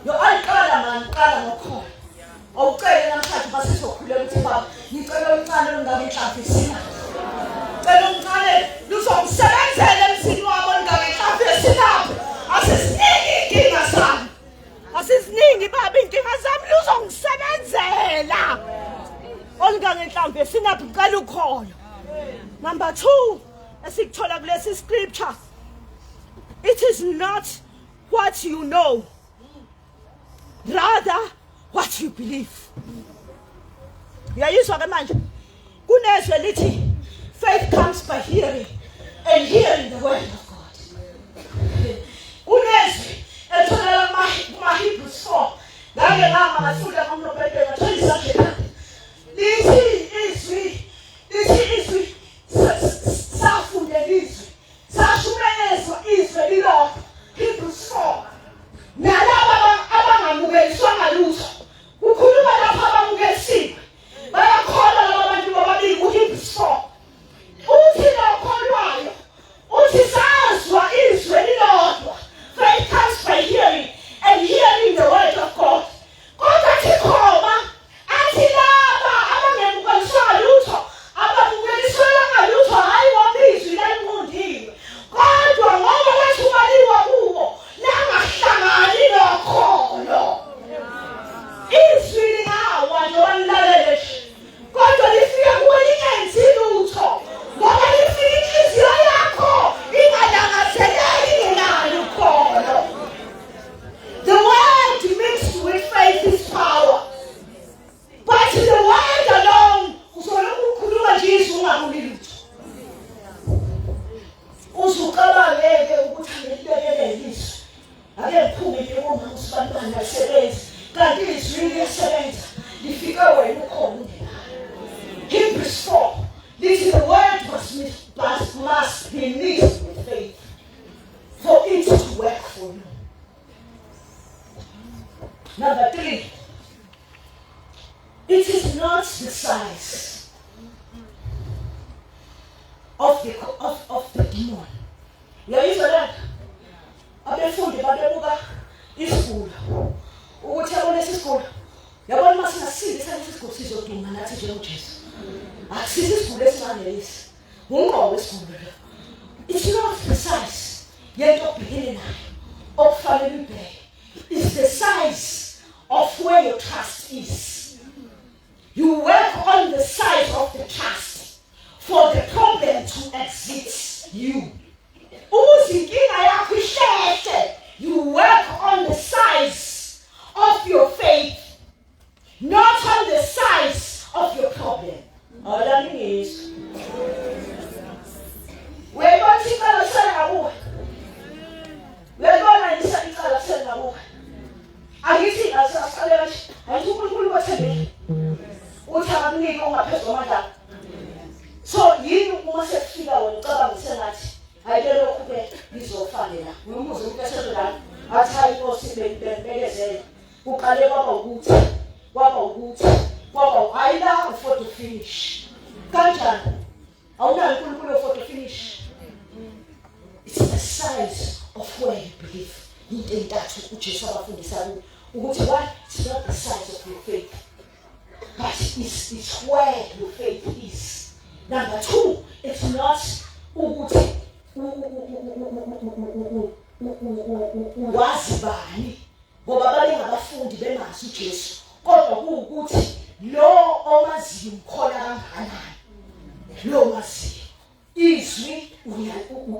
Yo ayiqala mani qala ngokhona. Awucele namhlanje basizokhuleka ukuthi baba ngicela oluncane olungaka inhlamvu esinaphi. Cela omncane luzomsebenzela emzini wabo olungaka inhlamvu esinaphi. Asisiniki inkinga zami. Asiziningi baba inkinga zami luzongisebenzela. Olungangenhlamvu esinaphi ngicela ukholo. Number 2 esikuthola kulesi scripture. It is not what you know rather what you believe. Uyayizwa ke manje? Kunezwe lithi faith comes by hearing and hearing the word of God. Kunezwi elitholakala kuma-Hebrews 4. Ngake ngama ngafunda ngomlobhede ngathola izandla ekhanda. Lithi izwi, lithi izwi be mixed with faith for it to work for you. Number 3, it is not the size of the demon. Uyayizwa lento? Abefundi babebuka isigulo ukuthi yabona lesi sigulo, yabona uma singasindisa lesi sigulo sizoduma nathi njengoJesu. Akusiso isigulo esincane lesi, ungqobo isigulo lo. It's not the size yento obhekene nayo okufanele uyibheke, it's the size of where your trust is. You work on the size of the trust for the problem to exit you. Ukuze inkinga yakho ihlehle, you work on the size of your faith, not on the size of your problem. Awulami ngizwe. Uyayibona icala lisele ngakuwe? Uyayibona icala lisele ngakuwe? Angithi asiqale kanje. Angithi uNkulunkulu wathembile uthi akakuniki ongaphezu kwamandla. So yini uma sekufika wena ucabanga sengathi hayi, lokhu ke ngizofanela ngumuze umuntu esezolana athi hayi inkosi bengibekezele, kuqale kwaba ukuthi kwaba ukuthi kwaba hayi la u-photo finish kanjani? Awunayo uNkulunkulu we-photo finish. It's the size of where you believe. Into entathu uJesu abafundisa kuyo ukuthi one, it's not the size of your faith, but it's where your faith is. Number two, it's not ukuthi wazi bani, ngoba babengabafundi bemazi uJesu, kodwa kuwukuthi lo omaziyo umkhola kangakanani. Lo maziyo izwi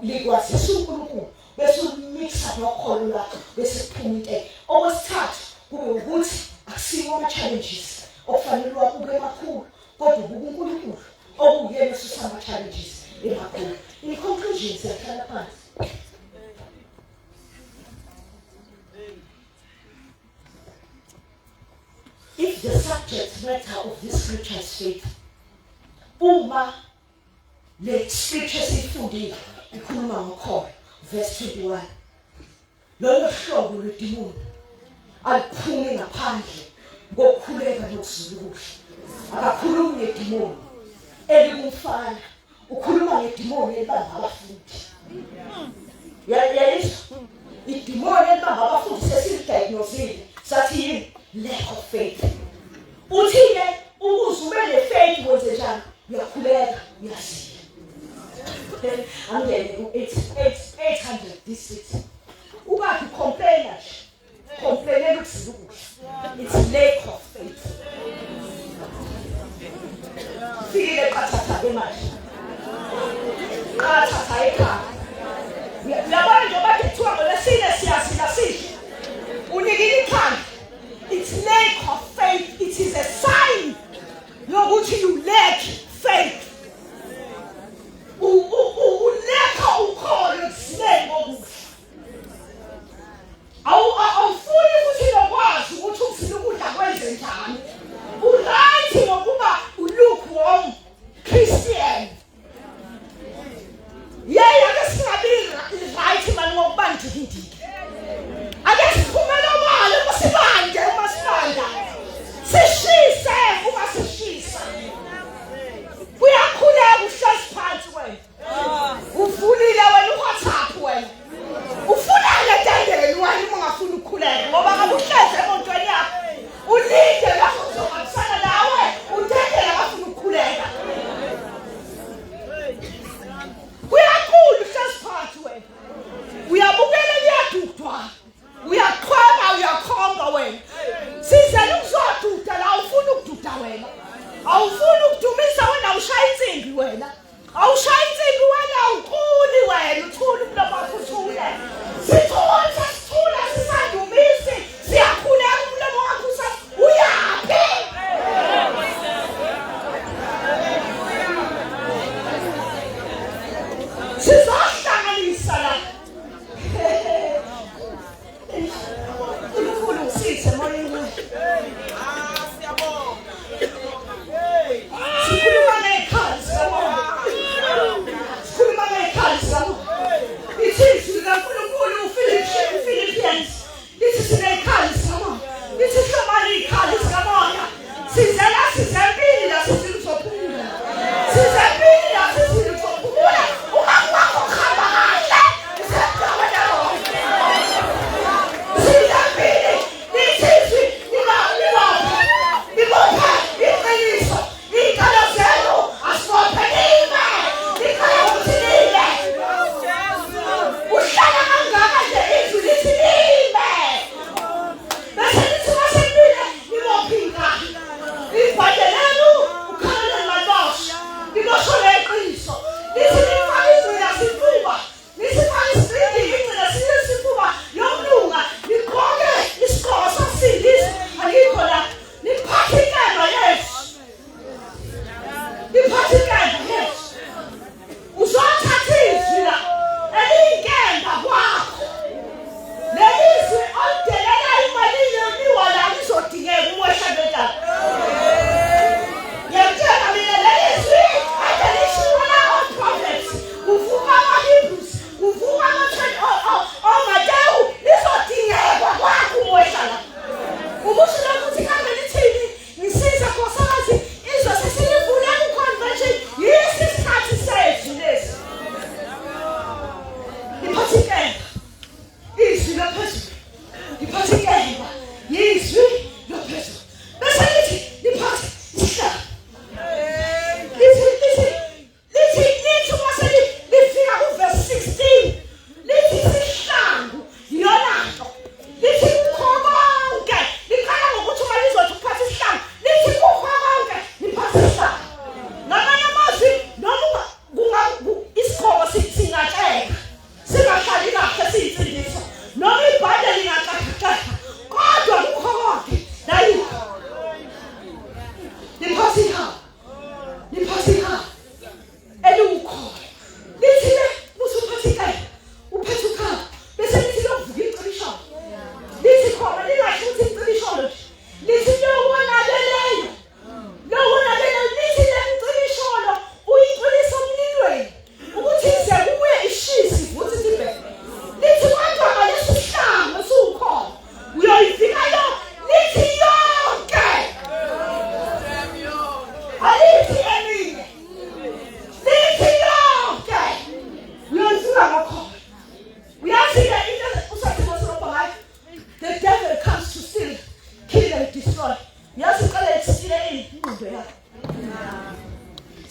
likwazisa uNkulunkulu bese ulimixa nokholo lwakho bese kuphuma into. Okwesithathu kube ukuthi akusiwo ama-challenges okufanele uwabuke emakhulu, kodwa ubuka uNkulunkulu okuyena osusa ama-challenges emakhulu. In conclusion, siyahlala phansi. If the subject matter of this scripture is faith, uma le scripture esiyifundile ikhuluma ngokholo, verse 21, lolo hlobo lwedimoni aliphumi ngaphandle kokukhuleka nokuzila ukudla. Akakhulumi ngedimoni elikumfana, ukhuluma ngedimoni elibamba abafundi. Yayizwa idimoni elibamba abafundi sesilidiagnosile, sathi yini? Lack of faith. Uthi-ke ukuze ube ne-faith wenze njani? Uyakhuleka, uyazila. Angene ku-800 district ukaphi? Complaina nje, complainela ukuzila ukudla. It's lack of faith. Fikile qathatha-ke manje, qathatha ekhaya. Uyabona njengoba kuthiwa ngolesine siyazila sidle, unikile ikhanda. It's lack of faith. It is a sign yokuthi you lack faith. Ulacka ukholo ekuzileni kokudla. Awufuni futhi nokwazi ukuthi ukuzila ukudla kwenze njani. Uright ngokuba u-lukewarm Christian. Yey, ake singabi right mani ngokuba ndikindiki. Ake siphumele obala uma sibande, uma sibanda sishise, uma sishisa. Uyakhuleka, uhlezi phansi wena, uvulile wena uWhatsApp. Wena ufunani etendeni wena uma ungafuni ukukhuleka? Ngoba ngabe uhlezi emontweni yakho ulinde lapho uzohambisana nawe udedele abafuna ukukhuleka. Uyakhula, uhlezi phansi wena, uyabukela kuyadudwa, uyaqhweba, uyakhomba wena. Sizele ukuzoduda la, ufuna ukududa wena, awufuni ukudumisa wena, awushaya insimbi wena, awushaya insimbi wena, awuculi wena, uthule umlomo wakho, uthule. Sithule, sesithula, sisadumisi, siyakhuleka, umlomo wakho uyaphi? Sizohlanganisa la. uNkulunkulu ngisize moyeni. Sikhuluma ngey'khathi zikamoya, sikhuluma ngey'khathi zikamoya.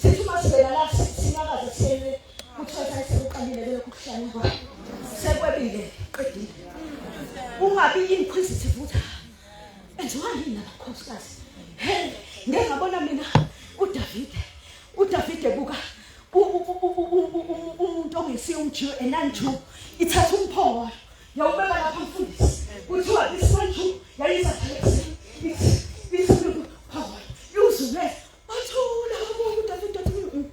Sithi uma sibheka la sinyakaze siyele kuthiwa sekuqalile lokhu kuhlanuka. Sekwebile qedile. Ungabi inquisitive ukuthi enziwa yini abakhosikazi. Hey, ngeke ngabona mina uDavide. uDavide buka umuntu ongesiye umJew a non-Jew ithatha umphongolo yawubeka lapha mfundisi kuthiwa this non-Jew yayizatha ithi umphongolo iwuzungeze wathula wabuka uDavide wathi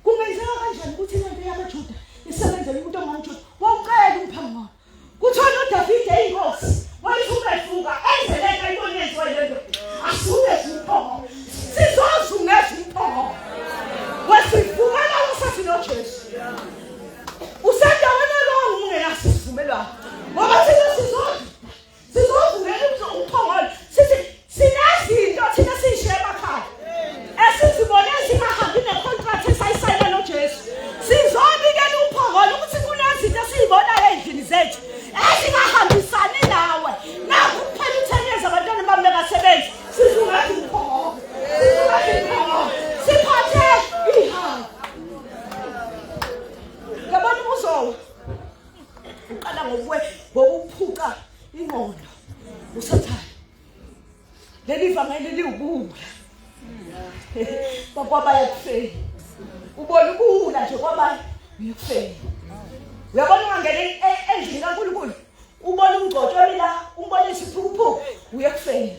kungenzeka kanjani ukuthi lento yamaJuda isebenzele umuntu ongamJuda wawucela umphongolo Kuthiwa noDavide inkosi wayethi uma evuka enze lento ayibona yenziwa yile ndoda asungeze umphongo sizozungeza umphongo wesivumelwano sathi noJesu usendaweni erong ungenaso isivumelwano ngoba thina sizodla sizozungela umphongolo sithi sinezinto thina siyishiye emakhaya esizibone zingahambi necontract esayisayina noJesu sizobikela uphongolo ukuthi kunezinto esizibonayo ey'ndlini zethu ezingahambisani nawe nakhu kuphela u-ten years abantwana bami bengasebenzi sizungathi umphongolo sizungathi umphongolo siphathe ihawu yabona uzowa uqala ngokuphuca ingqondo usathane leli vangeli liwubuwula kwabaya ekufeni ubona ubuwula nje kwabaya uyekufeni uyabona ungangena endlini kaNkulunkulu ubona umgcotshwa la umbona isiphukuphuku uyekufeni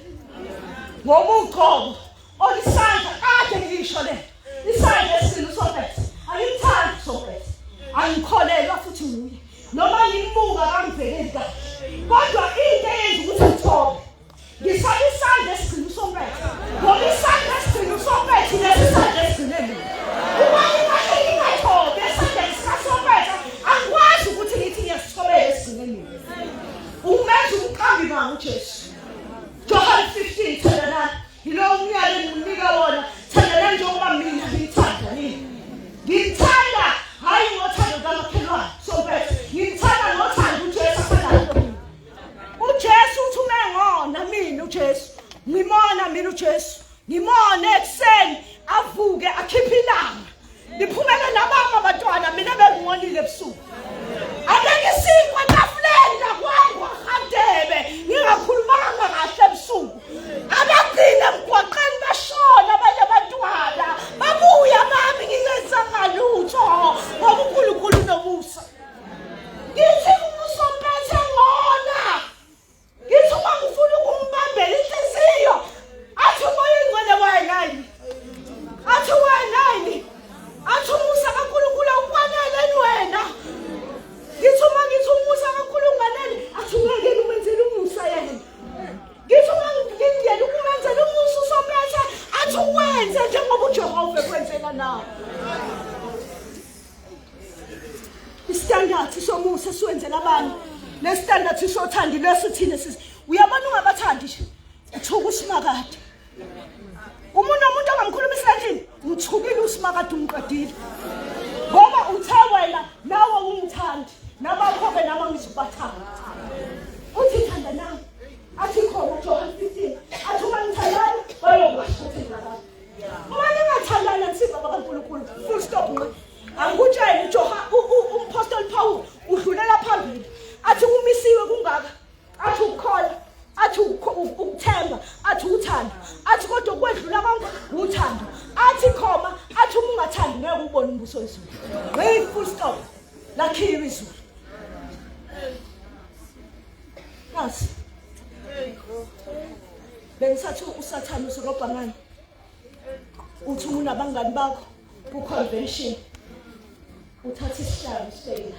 ngoba ugcobo olisandla kade ngisho le isandla esini usompethe angimthandi usompethe angikholelwa futhi nguye noma ngimbuka kangibhekeli kahle kodwa into eyenza ukuthi ngithobe ngisaba isandla esigcina usompethe ngoba isandla esigcina usompethe lesi sandla esigcine mina uma ngingahle ngingathobi esandleni sikasompethe angikwazi ukuthi ngithi ngiyasithobela esigcine mina umenza umqambi manga ujesu John 15 thandanani yilowo umyalo enginika wona thandanani njengoba mina ngithanda nini ngithanda hayi ngothando lukamakhelwane sompethe ngithanda ngothando uJesu athanda mina uJesu uthi uma ngona mina uJesu ngimona mina uJesu ngimone ekuseni avuke akhiphe ilanga Niphumele nabami abantwana mina bengiwonile ebusuku. Abeke isinkwa etafuleni lakwangwa Rhadebe ngingakhulumanga kahle ebusuku. Abagcina emgwaqeni bashona abanye abantwana babuya bami ngingenzanga lutho ngoba uNkulunkulu unomusa. Ngithi umusa omphethe ngona Ngithi uma ngifuna ukumbambela inhliziyo athi umoya ingcwele wayengani athi wayengani athi umusa kaNkulunkulu awukwanele wena ngithi uma ngithi umusa kaNkulunkulu unganele athi ungeke umenzele umusa yena ngithi uma ngingena ukumenzela umusa usompetha athi uwenze njengoba uJehova ekwenzela nawe Istandard somusa siwenzela abanye nestandard sothando lwesu thina sisi uyabona ungabathandi nje uthuka usimakade umuntu nomuntu ongamkhulumisa endlini uthukile usimakade umqedile ngoba uthe wena nawe ungithandi nabakho-ke nami angizubathanda uthi thanda nami athi khona John 15 athi uma ngithandana bayokwazi ukuthi ngingabani uma ningathandana nisiba bakaNkulunkulu full stop nqe Angikutshele uJoha umphostoli Paul udlulela phambili athi umisiwe kungaka athi ukukholwa athi ukuthemba athi uthando athi kodwa ukwedlula konke uthando athi khoma athi uma ungathandi ngeke ubone umbuso wezulu ngqi full stop lakhiwe izulu nasi bengisathi usathane usorobha ngani uthi uma unabangani bakho ku-convention uthatha isihlalo usibeke la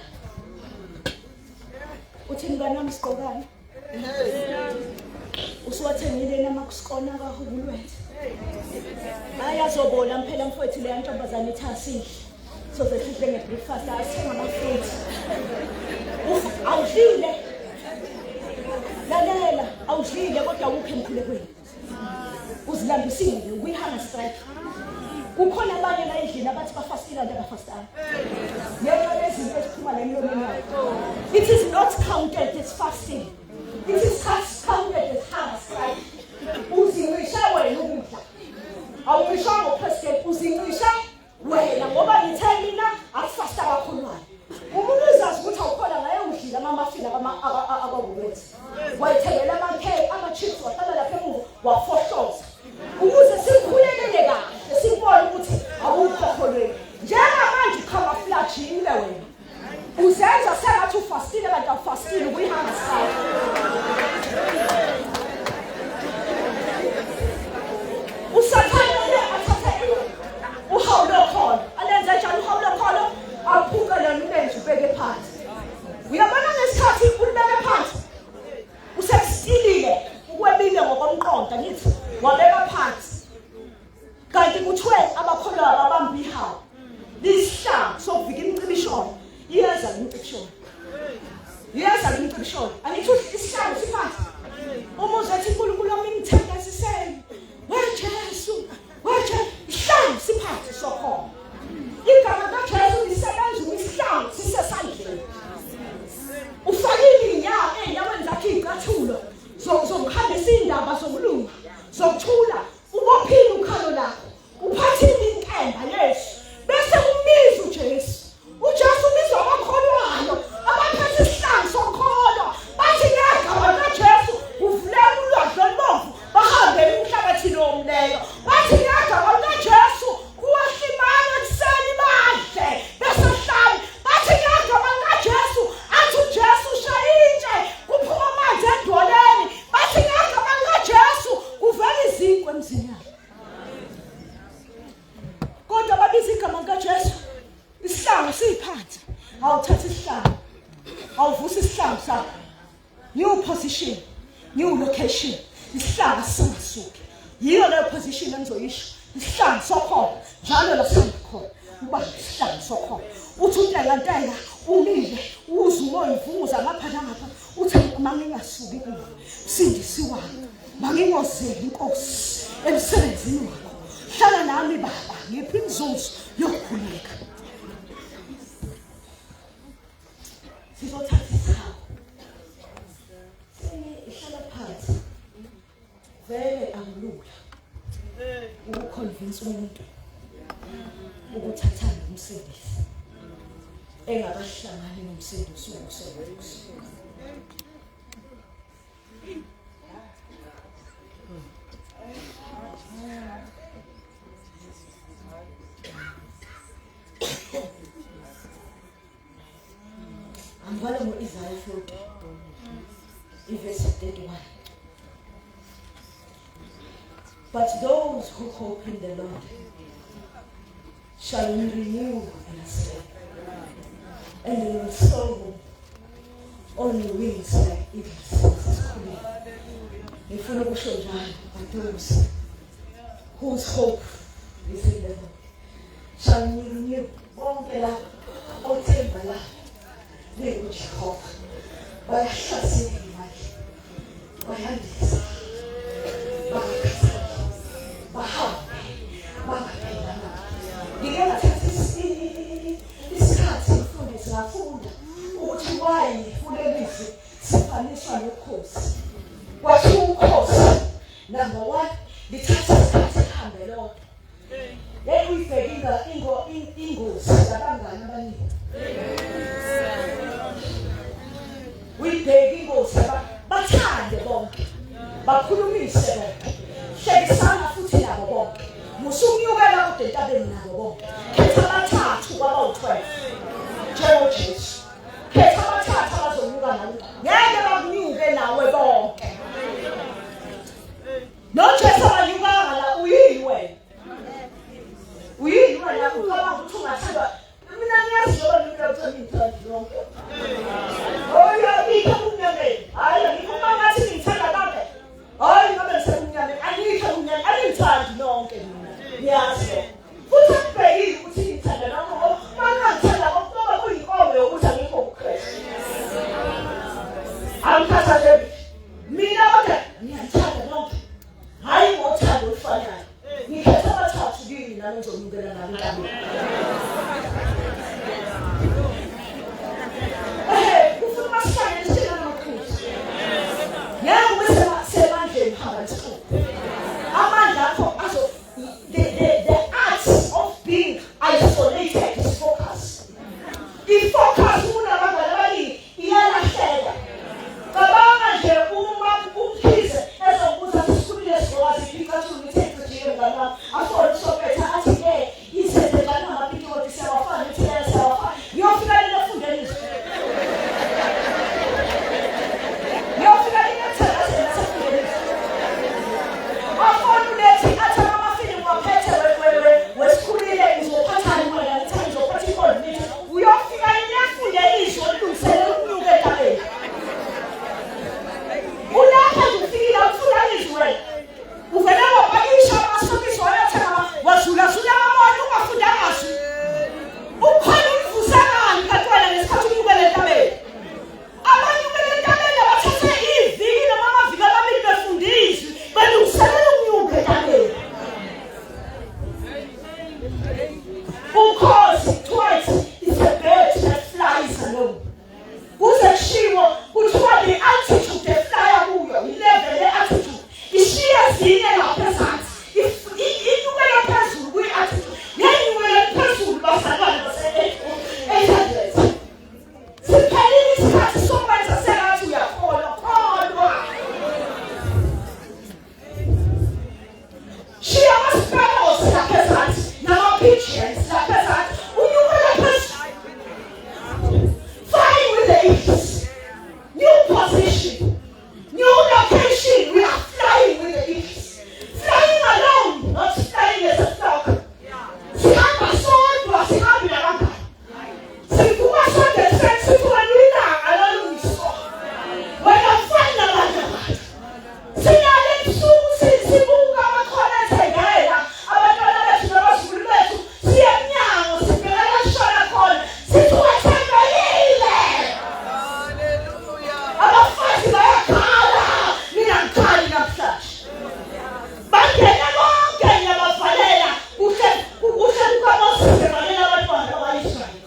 uthi mngani wami sigqokani usuwathengile namakusikona kahubulwethe hayi azobola mphela mfowethu leya ntombazane ithi asidle soze sidle nge-breakfast asithenga ama-fruit awudlile lalela awudlile kodwa awukho emkhulekweni uzilambisile ukuyihanga strike kukhona abanye la endlini abathi bafastile kanti abafastanga ngenxa yezinto eziphuma la emlomeni wabo it is not counted as fasting it is counted as hunger strike uzincishe wena ukudla Awuncishwanga upresident, uzincisha wena ngoba ngithe mina akufasta abakholwayo. Umuntu uzazi ukuthi awukhola ngaye udlile amamafini akwaWoolworths. Wayithengela amakhekhe, ama-chips, wahlala lapha emuva wafohloza. Ukuze sikhulekele kahle sibone ukuthi awukho kholweni. Njengamanje ucamouflage-ile wena. Uzenza sengathi ufastile kanti awufastile ukuyihamba side. Usathane uye athathe uhawu lokholo. Alenze njani uhawu lokholo? Aphuke lona ulenze ubeke phansi. Uyabona ngesikhathi ulibeke phansi usekusilile ukwebile ngokomqondo ngithi wabeka phansi. Kanti kuthiwe abakholwayo babamba ihawu lisihlangu sokuvika imicibisholo iyeza imicibisholo iyeza imicibisholo angithi isihlangu siphansi uma uzethi uNkulunkulu wami ngithandaziseni weJesu weJesu isihlangu siphansi sokhona igama kaJesu lisebenza uma isihlangu sisesandleni ufakile inyawo ey'nyaweni zakhe iy'cathulo zokuhambisa iy'ndaba zokulunga zokuthula Ubophile ukhalo lakho. Uphathile inkemba Yesu. Bese umbiza uJesu. UJesu ubizwa abakholwayo, abaphethe isihlangu sokukholwa. Bathi ngegama likaJesu kuvuleka ulwandle olubomvu, bahambe emhlabathini owomileyo. Bathi ngegama likaJesu kuwahlimana ekuseni badle besehlane. Bathi ngegama likaJesu athi uJesu ushaya intshe kuphuma amanzi edwaleni. Bathi ngegama likaJesu kuvela izinkwa emzini yabo. Kodwa babiza igama likaJesu isihlangu siphansi. Awuthatha isihlangu. Awuvusa isihlangu sakho. New position, new location. Isihlangu singasuki. Yiyo leyo position engizoyisho. Isihlangu sokhona njalo la sihamba khona. Uba isihlangu sokhona. Uthi untengantenga umile uzwe umoya uvunguza ngapha nangapha. Uthi uma ngingasuki kuwe msindisi wami mangingozeli inkosi emsebenzini wakho hlala nami baba ngiphi imizuzu yokukhuleka sizothatha isikhawu ihlala phansi vele akulula ukuconvince umuntu ukuthi athande umsindisi engakahlangani nomsindisi wokusebenza Angibale ngo-Isaya 40 ivesi 31. But those who hope in the Lord shall renew their strength, and they will soar on wings like eagles. Ngifuna ukusho njalo, but those whose hope is in the Lord shall renew bonke la othemba la linguJehova bayahlaziya imali bayandisa bangakhathali bahambe bangaphelanga ngike ngathatha isikhathi mfundisi ngafunda ukuthi why kulelizwi sifaniswa nokhozi kwathiwa ukhozi number one lithatha isikhathi lihambe lodwa Hey uyibheke ingo ingozi yabangani abaningi. Uyibheke ingozi bathande bonke. Bakhulumise bonke. Hlekisana futhi nabo bonke. Musukunyukela kodwa entabeni nabo bonke. Khetha abathathu kwabawu-12. NjengoJesu. Khetha abathathu abazonyuka nawe. Ngeke bakunyuke nawe bonke. NoJesu akanyukanga la uyini wena? Uyini wena ucabanga ukuthi ungathandwa? Mina ngiyazi njengoba mina uthanda ngithanda yonke. Hayi angikho ebumnyameni. Hayi angikho uma ngathi ngithanda bonke. Hayi ngabe ngisemnyameni. Angikho ebumnyameni. Aningithandi nonke mina. Ngiyazi. Futhi akubhekile ukuthi ngithanda nonke ngoba uma ngingangithanda ngoba kuyinkomo yokuthi angikho kuKristu. Angikhathazeki. Mina kodwa ngiyathanda nonke. Hayi ngothando olufanayo. Ngikhetha abathathu kini nami ngizonyukela nabo entabeni. Eh, ufuna masihlangene sithina namakhosi. Ngeke ube semandleni hamba nesixuku. Amandla akho azo Ukhozi twice is a bird that flies alone. Kuze kushiwo kuthiwa the altitude eflya kuyo i-level ye-altitude ishiya ezinye lapha ezansi inyukela phezulu kwi-altitude yenyukela phezulu bazalwane base-800. Siphelile isikhathi sokwenza sengathi uyakholwa kholwa. Shiya ama-sparrows lapha ezansi nama-pigeons lapha ezansi unyukela phezulu. Flying with the eagles. New position. New location. We are flying with the eagles. Flying alone, not flying as a flock. Sihamba sodwa, sihambi nabangani. Sivuka sonke ekuseni sithi wena uyilanga lolungiswa. Wena ufani nabanye abantu. Silale ebusuku sibuka amakhona ethengela abantwana bethu nabazukulu bethu siye emnyango sibheka la kushona khona sithi wethembekile. Abafazi bayakhala mina ngikhali namhlanje. Bangene bonke ngiyabavalela kuhle kuhle kukaMoses evalela abantwana bakwa-Israyeli.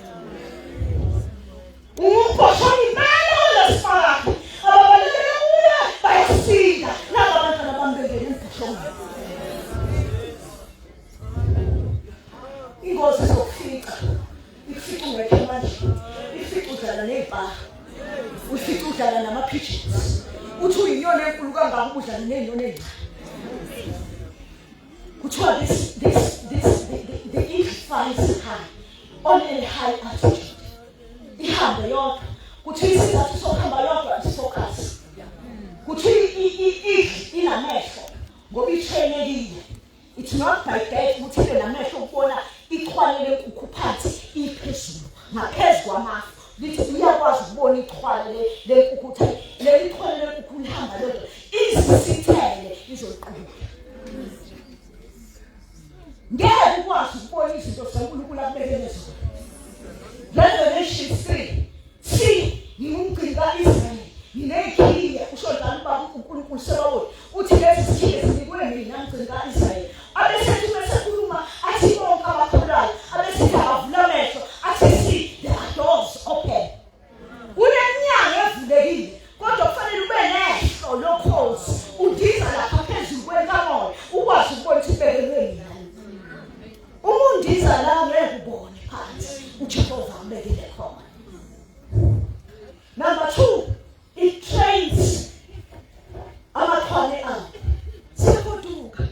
Ungumbhoshongo impela kulesifakakhe ababalekele kuye bayasinda naba abantwana bambekele embhoshongweni. Ingozi izokufica ikufica ungekho emandleni ifica udlala ney'mpara ufica udlala nama-pigeons uthi uyinyoni enkulu kangaka ubudlala ney'nyoni ey'ncane kuthiwa this this this the eagle flies high on a high altitude ihambe yodwa kuthiwa isizathu sokuhamba yodwa is focus kuthiwa i-eagle inamehlo ngoba itrainekile It's not by birth ukuthi ibe namehlo ukubona ichwane lenkukhu phansi iphezulu ngaphezu kwamafu lithi uyakwazi ukubona ichwane lenkukhu ukuthi leli chwane lenkukhu lihamba lodwa izisithele izoliqubula ngeke ukwazi ukubona izinto zikaNkulunkulu akubekele zona. Revelation 3 See, ngingumgcini ka-Israyeli, nginey'khiye, usho njalo ubaba uNkulunkulu Sebawoti, uthi lezi zikhiye zinikwe mina mgcini ka-Israyeli. Abesethi uma esekhuluma athi bonke abakholwayo, abesithi abavula amehlo, athi see, there are doors open. Kuneminyango evulekile, kodwa kufanele ube nehlo lokhozi, undiza lapha phezulu kwenkamoya, ukwazi ukubona ukuthi ubekelwe mina. Uma undiza la ngeke ubone phansi uJehova akubekile khona. Number 2, it trains amaxhwane abo. Sekuduka.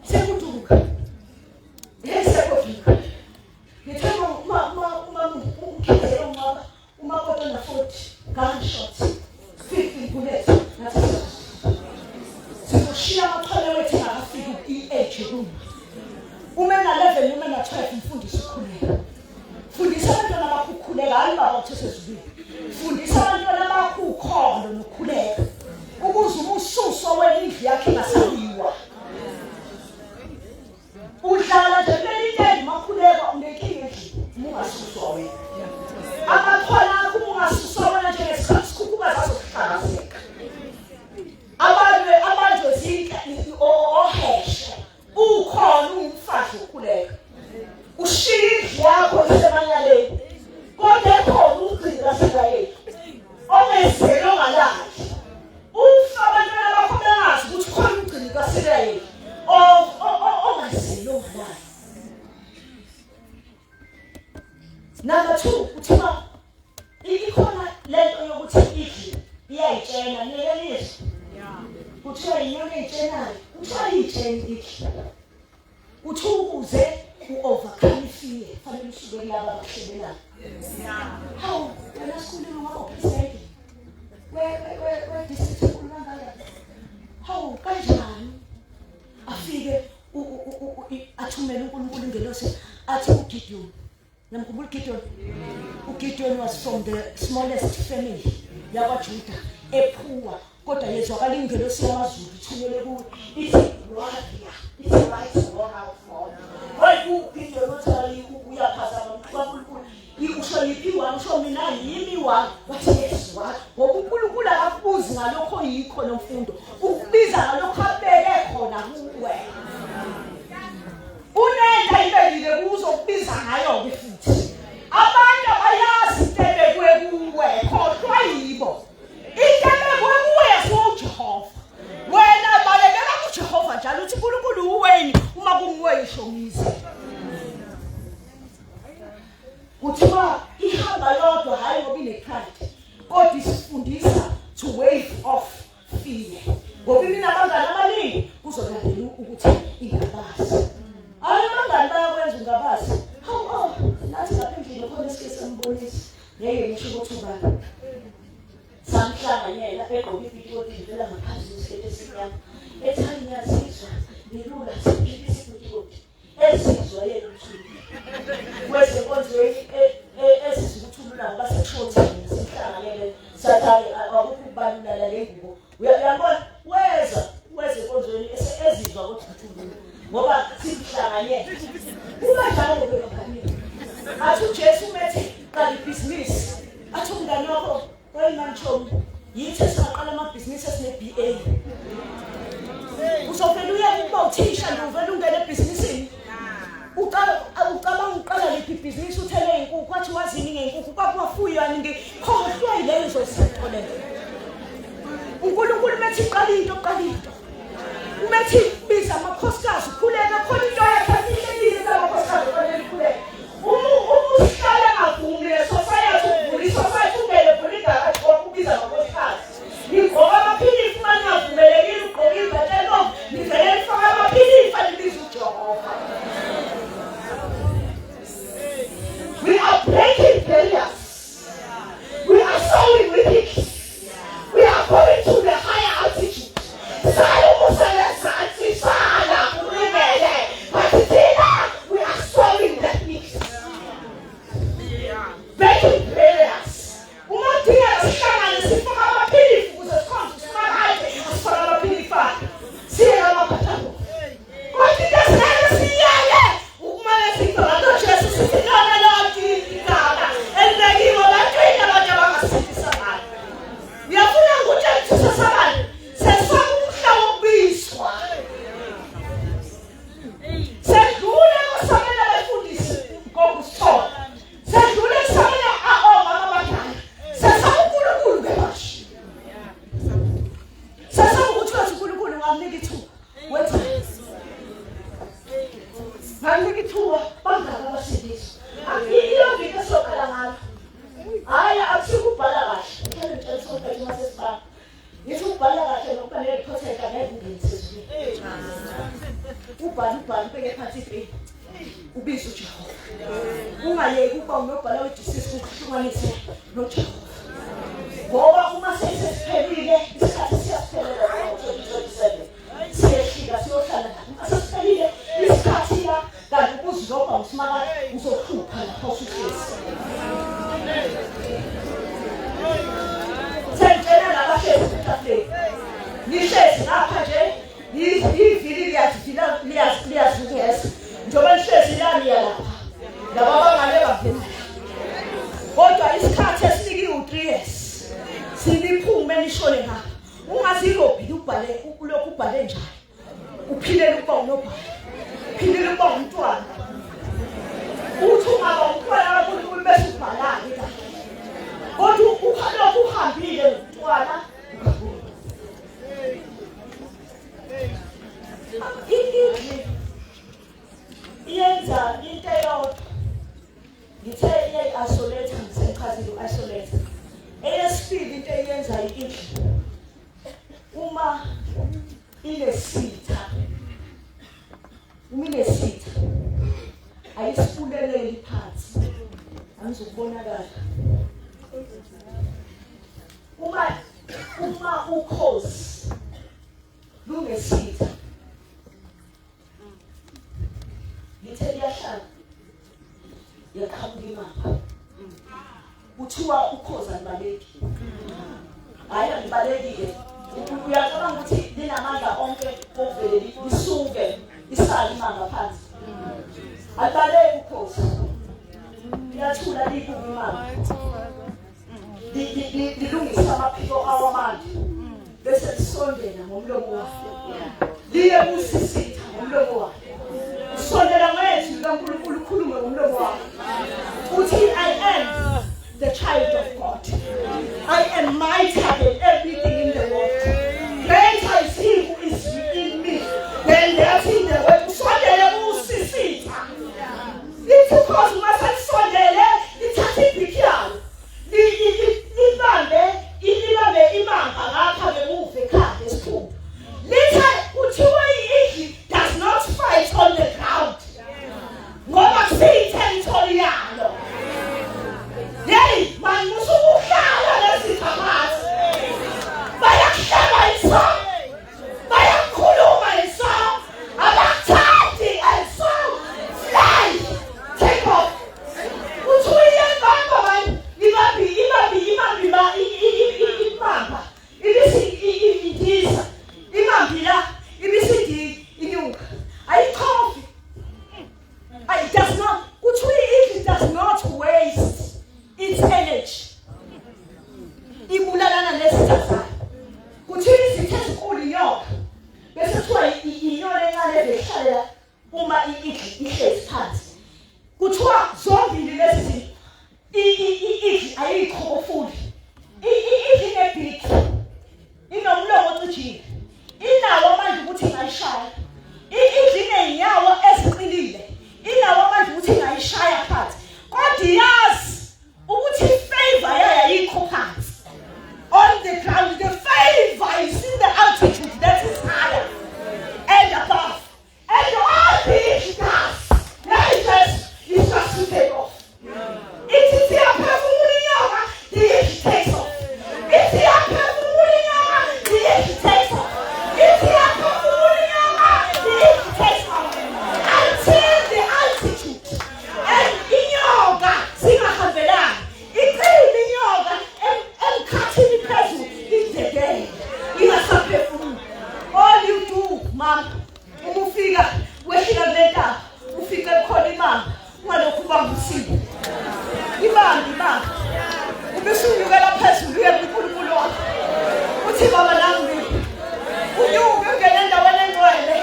Sekuduka. Sekuduka. Ngithe uma uma uma umkhize umama umakoti na 40 gunshot 15 bullets ngathi sizoshiya amaxhwane wethu engakafiki i-age yokuma uma ena-11 noma ena-12 mfundisi ukhuleka fundisa abantwana bakho ukukhuleka hayi baba uthesezulwini fundisa abantwana bakho ukholo nokukhuleka ukuze uma ususwa wena indlu yakho ingasabiwa Uhlala nje kuleli tende makhulekwa unenkinga endlini uma ungasuswa wena. Amathwala akho uma ungasuswa wena njengesikhathi sikhuphuka zazokuhlakazeka. Abantu abanjwe zinhle oheshe ukhona ungumfazi wokukhuleka. Ushiya indlu yakho isemanyaleni. Kodwa ekhona umgcini kaSirayeli ongezeli ongalali. Ufa abantwana bakho bengazi ukuthi khona umgcini kaSirayeli ongazeli ongalali. Number 2 kuthiwa ikhona lento yokuthi idli iyayitshena niyelizwa. Kuthiwa inyoni eyitshenayo, kuthiwa iyitshena idli. Kuthiwa ukuze u-overcome ifear fanele usuke kulaba abakuhlebelayo. Hawu wena sikhulile ungaba upresident we-district enkulu kangaka. Hawu kanjani? Afike athumele uNkulunkulu ingelosi athi uGideon Namkhumbula uGideon? UGideon was from the smallest family yakwaJuda ephuwa kodwa yezwakala ingelosi yamazulu ithunyelwe kuwe ithi warrior ithi right war out for hayi uGideon uthi uyaphazama uNkulunkulu usho yiphi wami usho mina yimi wami wathi yes wa ngoba uNkulunkulu akakubuzi ngalokho yikho nomfundo ukubiza ngalokho abeke khona kuwe. ebekwe kuzokubiza ngayo-ke futhi. Abantu abayazi into ebekwe kuwe, khohlwa yibo. Into ebekwe kuwe yaziwa uJehova. Wena balekela kuJehova njalo uthi uNkulunkulu uweni uma kunguwe isho ngize. Kuthiwa ihamba yodwa hhayi ngoba ine-pride kodwa isifundisa to wave off fear ngoba imina abangani abaningi kuzolandela ukuthi ingabazi. Hayi abangani bayakwenza ungabazi. Hawu oh nathi lapha endlini khona esike sambonisa ngeke ngisho ukuthi ubani. Samhlanganyela egqoke ipitikoti ivela ngaphansi kwesiketi esimnyama. Ethi hayi ngiyazizwa ngilula siphila isipitikoti. Ezizwa yena uthuli. Kwezenkonzweni ezizwa ukuthi ulula ngoba sekusho thina simhlanganyele sathi hayi akukho ukubalula la le ngubo. Uyabona weza weza enkonzweni ezizwa ukuthi uthulula ngoba simhlanganyele. Kuba njalo ke bangani. Athi uJesu umethi qala ibhizinisi. Athi umngani wakho Hey man chomi, yithi esingaqala amabhizinisi esine-BA. Uzovele uye ukuba uthisha nje uvele ungene ebhizinisini. Uqala ucabanga uqala liphi ibhizinisi uthele inkukhu athi wazini ngenkukhu kwakuwafuyani ngikhohlwa yilezo zinto lezo. uNkulunkulu methi qala into qala into. Umethi biza amakhosikazi ukhuleke khona into yakhe afihlekile kamakhosikazi kufanele ikhuleke. Uma uma usihlala engavumi le society ukuvula isociety ungene vula igaraji konke ubiza amakhosikazi. Nigqoka amaphilisi uma ningavumelekile ukugqoka ibhatshi elibomvu nivele nifake amaphilisi anibiza uJehova. We are breaking barriers. We are sowing with it. We are going to the higher altitude. Sala umuselezansi sala ulimele. But thina we are sowing that mix. Breaking barriers. Uma kudingeka sihlangane sifake amaphilisi ukuze sikhonze usimakade asifake amaphilisi akhe. Siye lamabhathabo. Kodwa into esingeke siyeke ukumane sigcona Jesu sithi lona lonke igama elibekiwe baqina abantu abangasindisa ngalo. Uyafuna ngikutshela ukuthi sesabani? Sesifaka umhla wokubizwa. Sedlule kusabela abefundisi ngokusithola. Sedlule kusabela omama abadala. Sesaba uNkulunkulu ke manje. Sesaba ukuthi wathi uNkulunkulu ngamnika ithuba. Wenza. Ngamnika ithuba bangaka abasindiswa. Iyona into esoqala ngayo. Hhayi akusikho ukubhala kahle. Ngicela ngitshela isonto uma sesibhala. Ngithi ukubhala kahle nokuba nerekhothenka ngeke ungenise ezulwini. Ubhale ubhale ubeke phansi ipeni. Ubize uJehova. Ungayeki ukuba unobhala we-disease kuhlukanise noJehova. Ngoba uma sesiphelile isikhathi siyasiphelela ngo-2027 siyehlika siyohlala nabo. Uma sesiphelile isikhathi la kanti ukuzilobha usimakade uzohlupha lapho usuhlezi. Sengitshela nabahlezi etafuleni. Nihlezi ngapha nje ivili liyazungeza. Njengoba nihlezi la niya lapha. Laba abangale bangena. Kodwa isikhathi esinikiwe u-3 years. Siniphume nishone ngapha. Ungazilobhi ubhale ulokhu ubhale njalo. Uphilele ukuba unobhala. Uphilele ukuba umntwana. Uthi ungaba umntwana kaNkulunkulu bese ubhalake kahle. Kodwa ukhalokhu uhambile nomntwana. Indlu iyenza into eyodwa. Ngithe iyayi-isolate ngisemchazile u-isolate. Eyesibili into eyenza indlu uma inesitha uma inesitha ayisibuleleli phansi angizukubonakala uma uma ukhozi lungesitha lithe liyahlala yaqhamuka imapha kuthiwa ukhozi alibaleki hhayi alibaleki-ke uyacabanga ukuthi linamandla onke okuvele lisuke isale imanga phansi alibaleki ukhozi liyathula liyibuka imanga lilungisa amaphiko awamanje bese lisondela ngomlomo wakhe liye kusisitha ngomlomo wakhe usondela ngezwi. kaNkulunkulu ukhulume ngomlomo wakho. Uthi I am the child of God. I am mightier than everything in the world. Greater is he who is in me than that in the world. Usondele usisitha. Lithi ukhozi uma selisondele lithatha ibhiki yalo. Libambe ilibambe imamba ngapha ngemuva ekhanda esikhulu. Lithe kuthiwa i-eagle does not fight on the ground. Ngoba kusiyi-territory yalo. Hey, man musukuhlala nezitha phansi. Bayakuhleba iso. Bayakukhuluma iso. Abakuthandi and so fly. Take off. Kuthiwa iyabamba man. Ibambi ibambi ibambi ba ibamba. Ibisi indiza. Ibambi la ibisi inyuka. Ayichofi. It does not, kuthiwa i-eagle does not waste its energy. Ibulalana nezitha zayo. Kuthiwa izitha ezinkulu inyoka. Bese kuthiwa inyoni encane ebehlalela uma i-eagle ihlezi phansi. Kuthiwa zombili lezi zinto i-eagle ayiyichobofuli. I-eagle ine-beak. Inomlomo ocijile. Inawo amandla ukuthi ingayishaya. I-eagle iney'nyawo eziqinile. Inawo amandla ukuthi ingayishaya phansi. Kodwa iyazi ukuthi i-favor yayo ayikho phansi. On the ground, the favor is in the altitude that is higher and above. And all the eagle does, that is just to take off. Ithi siyaphefumula inyoka, the eagle takes off. Ithi iyaphefumula inyoka, the eagle takes off. Ithi iyaphefumula inyoka, the eagle takes off. Until the altitude and inyoka singahambelani. Iqine inyoka emkhathini phezulu idedele. Ingasaphefumuli. All you do, mama, uma ufika wehlika kule ntaba, ufike khona imamba, ungalokhu ubamba usibo. Ibambe ibambe. Ubese unyukela phezulu uye kuNkulunkulu wakho. Uthi baba nami mina. Unyuke ungene endaweni engcwele.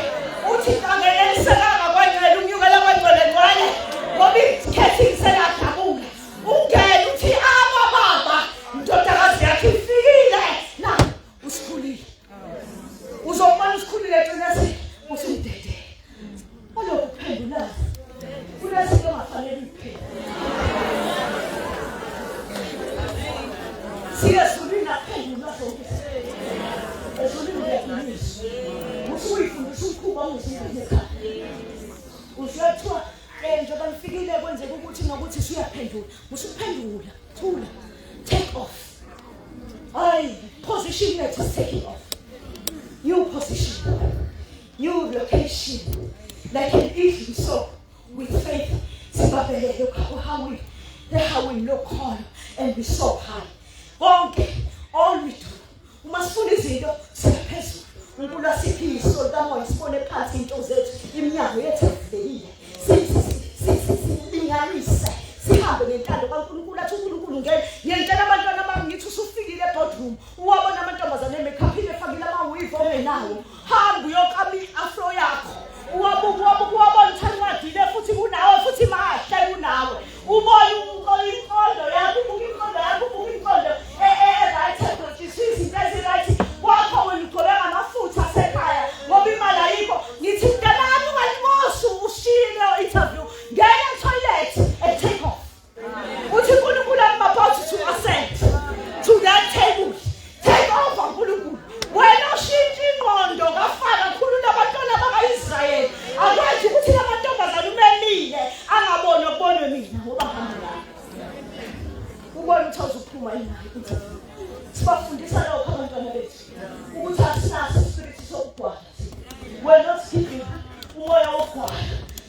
Uthi angenelisekanga kwangcwele unyukela kwangcwele ngcwele. Ngoba ikhethini seladabuka. Ungene uthi aba baba indodakazi yakhe ifikile. Na usikhulile. Uzobona usikhulile gcina usumdedele. Olokhu uphendulana. Kunezinto ongafanele uyiphendule. Siye ezulwini aphendulwa zonke izinto. Ezulwini uyadunyiswa. Usuyifundisa umkhuba ungizingane ekhaya. Usuyathiwa njengoba nifikile kwenzeka ukuthi nokuthi usuyaphendula. Usuphendula, thula. Take off. Hayi, position yethu is taking off. New position. New location. Like an eagle so with faith. Sibabelele uhawini. Ehawini lokholo and we so high. Konke all we do uma sifuna izinto siyaphezulu. uNkulunkulu asiphe iso likamoya sibone phansi into zethu iminyango yethu ivulekile. Silinganise sihambe ngentando kaNkulunkulu athi uNkulunkulu ngeke ngiyentshela abantwana bami ngithi usufikile eboardroom uwabona amantombazane emakeupile efakile ama-weave ongenawo hamba uyokama i-afro yakho uwabuka uwabuka uwabona ukuthi anwadile futhi kunawe futhi mahle kunawe ubone inkondo yakho ubuka inkondo yakho ubuka inkondo e-right egcotshiswe izinto ezi-right kwakho wena ugcobe ngamafutha asekhaya ngoba imali ayikho ngithi mntanami ungalimoshi ushiye leyo interview ngena e-toilet and take off uthi uNkulunkulu I'm about to ascend to that table take over uNkulunkulu wena oshintsha ingqondo kafaka khulula abantwana baka-Israyeli akwazi ukuthi lamantombazane umemile angaboni okubonwe mina ngoba hamba naye ubone ukuthi awuzuphuma yinayo interview sibafundisa lokho abantwana bethu ukuthi asinaso ispirit sokugwala we're not giving umoya wokugwala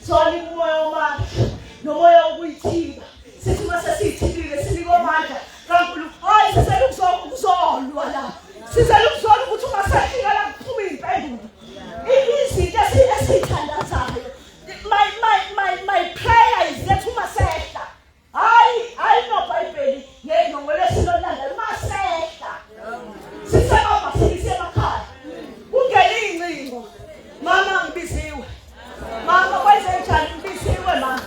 siwanika umoya wamandla nomoya wokuyithiba sithi uma sesiyithibile sinikwe amandla kaNkulunkulu hayi sizele ukuzolwa la sizele ukuzolwa ukuthi uma sefika la kuphuma iy'mpendulo izinto esiyithandazayo my prayer is that uma sehla hayi hayi nobhayibheli ngolesilo landela uma sehla sisemabhasini semakhaya kungena iy'ngcingo mama ngibiziwe mama kwenze njani ngibiziwe mama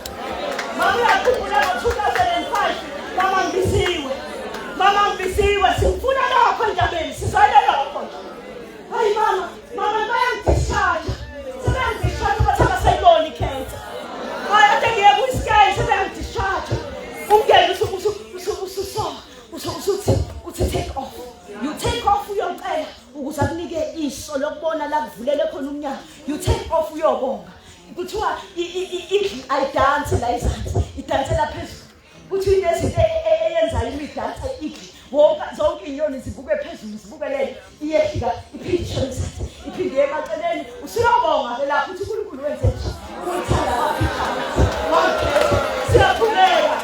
uyobona la kuvulele khona umnyango. You take off uyobonga. Kuthiwa idli ayidansi la izansi, idansela phezulu. Kuthiwa inezinto eyenzayo imidansa idli. Wonke zonke inyoni zibuke phezulu zibukelele iyehlika iphinde ishone isathe iphinde iye emaceleni usuyobonga ke lapho uthi uNkulunkulu wenze nje ukuthanda kwakhe siyakhuleka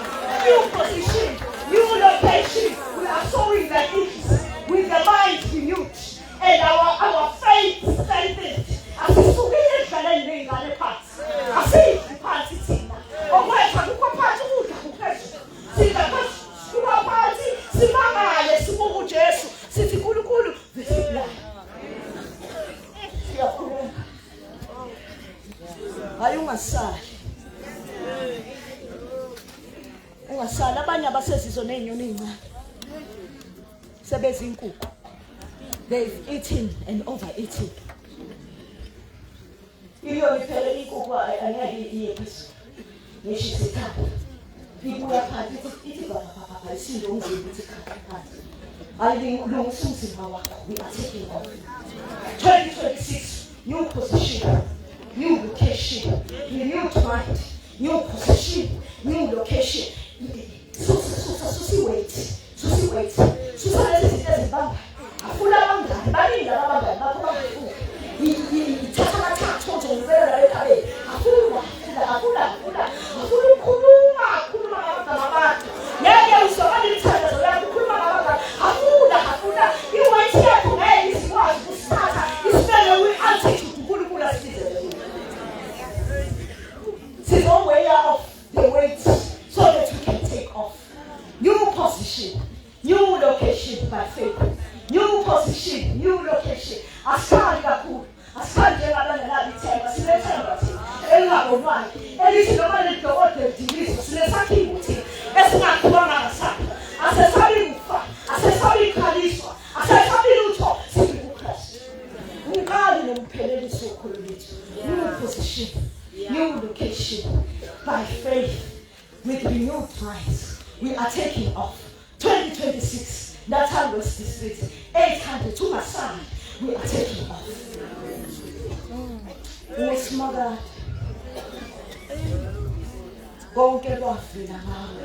new position new location we are sowing like eagles with the mind renewed and our faith strengthened asisukile edlaleni ney'ngane phansi asidli phansi thina okwethu akukho phansi ukudla kuphezulu sidla phezulu Sisuka phansi simangale sibuka uJesu sithi uNkulunkulu vesibla. Siyakhuluma. Hayi ungasali. Ungasali abanye abasezizo nezinyoni ezincane. Sebezinkukhu. They've eaten and overeaten. Iyona iphele inkukhu angeke iye phezulu. Ngisho isikhapha. Ibuya phansi ithi ithi baba isindo umzimba ithi khapha phansi. Hayi lungisa umzimba wakho. We are taking off. 2026 new position, new location, renewed mind, new position, new location. Susa susa susa iweight. Susa iweight. Susa lezi zinto ezibambayo. Afuna abangani, baningi laba abangani bakho bangafuni. Ithatha amathathu nje ngibeka la entabeni. Afuna, afuna, afuna, afuna. Afuna ukukhuluma, khuluma ngamagama abantu. Ngeke uzwakale imithandazo yakho ukhuluma ngamagama. Afuna, afuna. Iweight yakho ngeke izikwazi ukusithatha isibeke kwi-altitude uNkulunkulu asibizele kuyo. Sizoweya off the weight so that we can take off. New position, new location by faith. New position, new location. Asikhali kakhulu. Asikhali njengabangenalo ithemba, sinethemba thina elingabonwayo. Elithi noma leli dokotela lidilizwe, sinesakhiwo thina esingakhiwanga ngasakho. Asesabi kufa, asesabi kukhaliswa, asesabi lutho, sithi kuKristu. Umqali nomphelelisi wokholo lwethu. New position, new location by faith. With renewed minds, we are taking off. 2026, Natal West District, 800 Tumasai, we are taking off. Usimakade. Konke kwavela ngawe.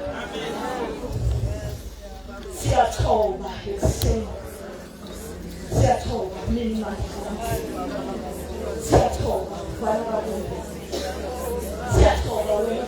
Siyathoba ekuseni. Siyathoba mnini mandla. Siyathoba bana bakubo. Siyathoba wena.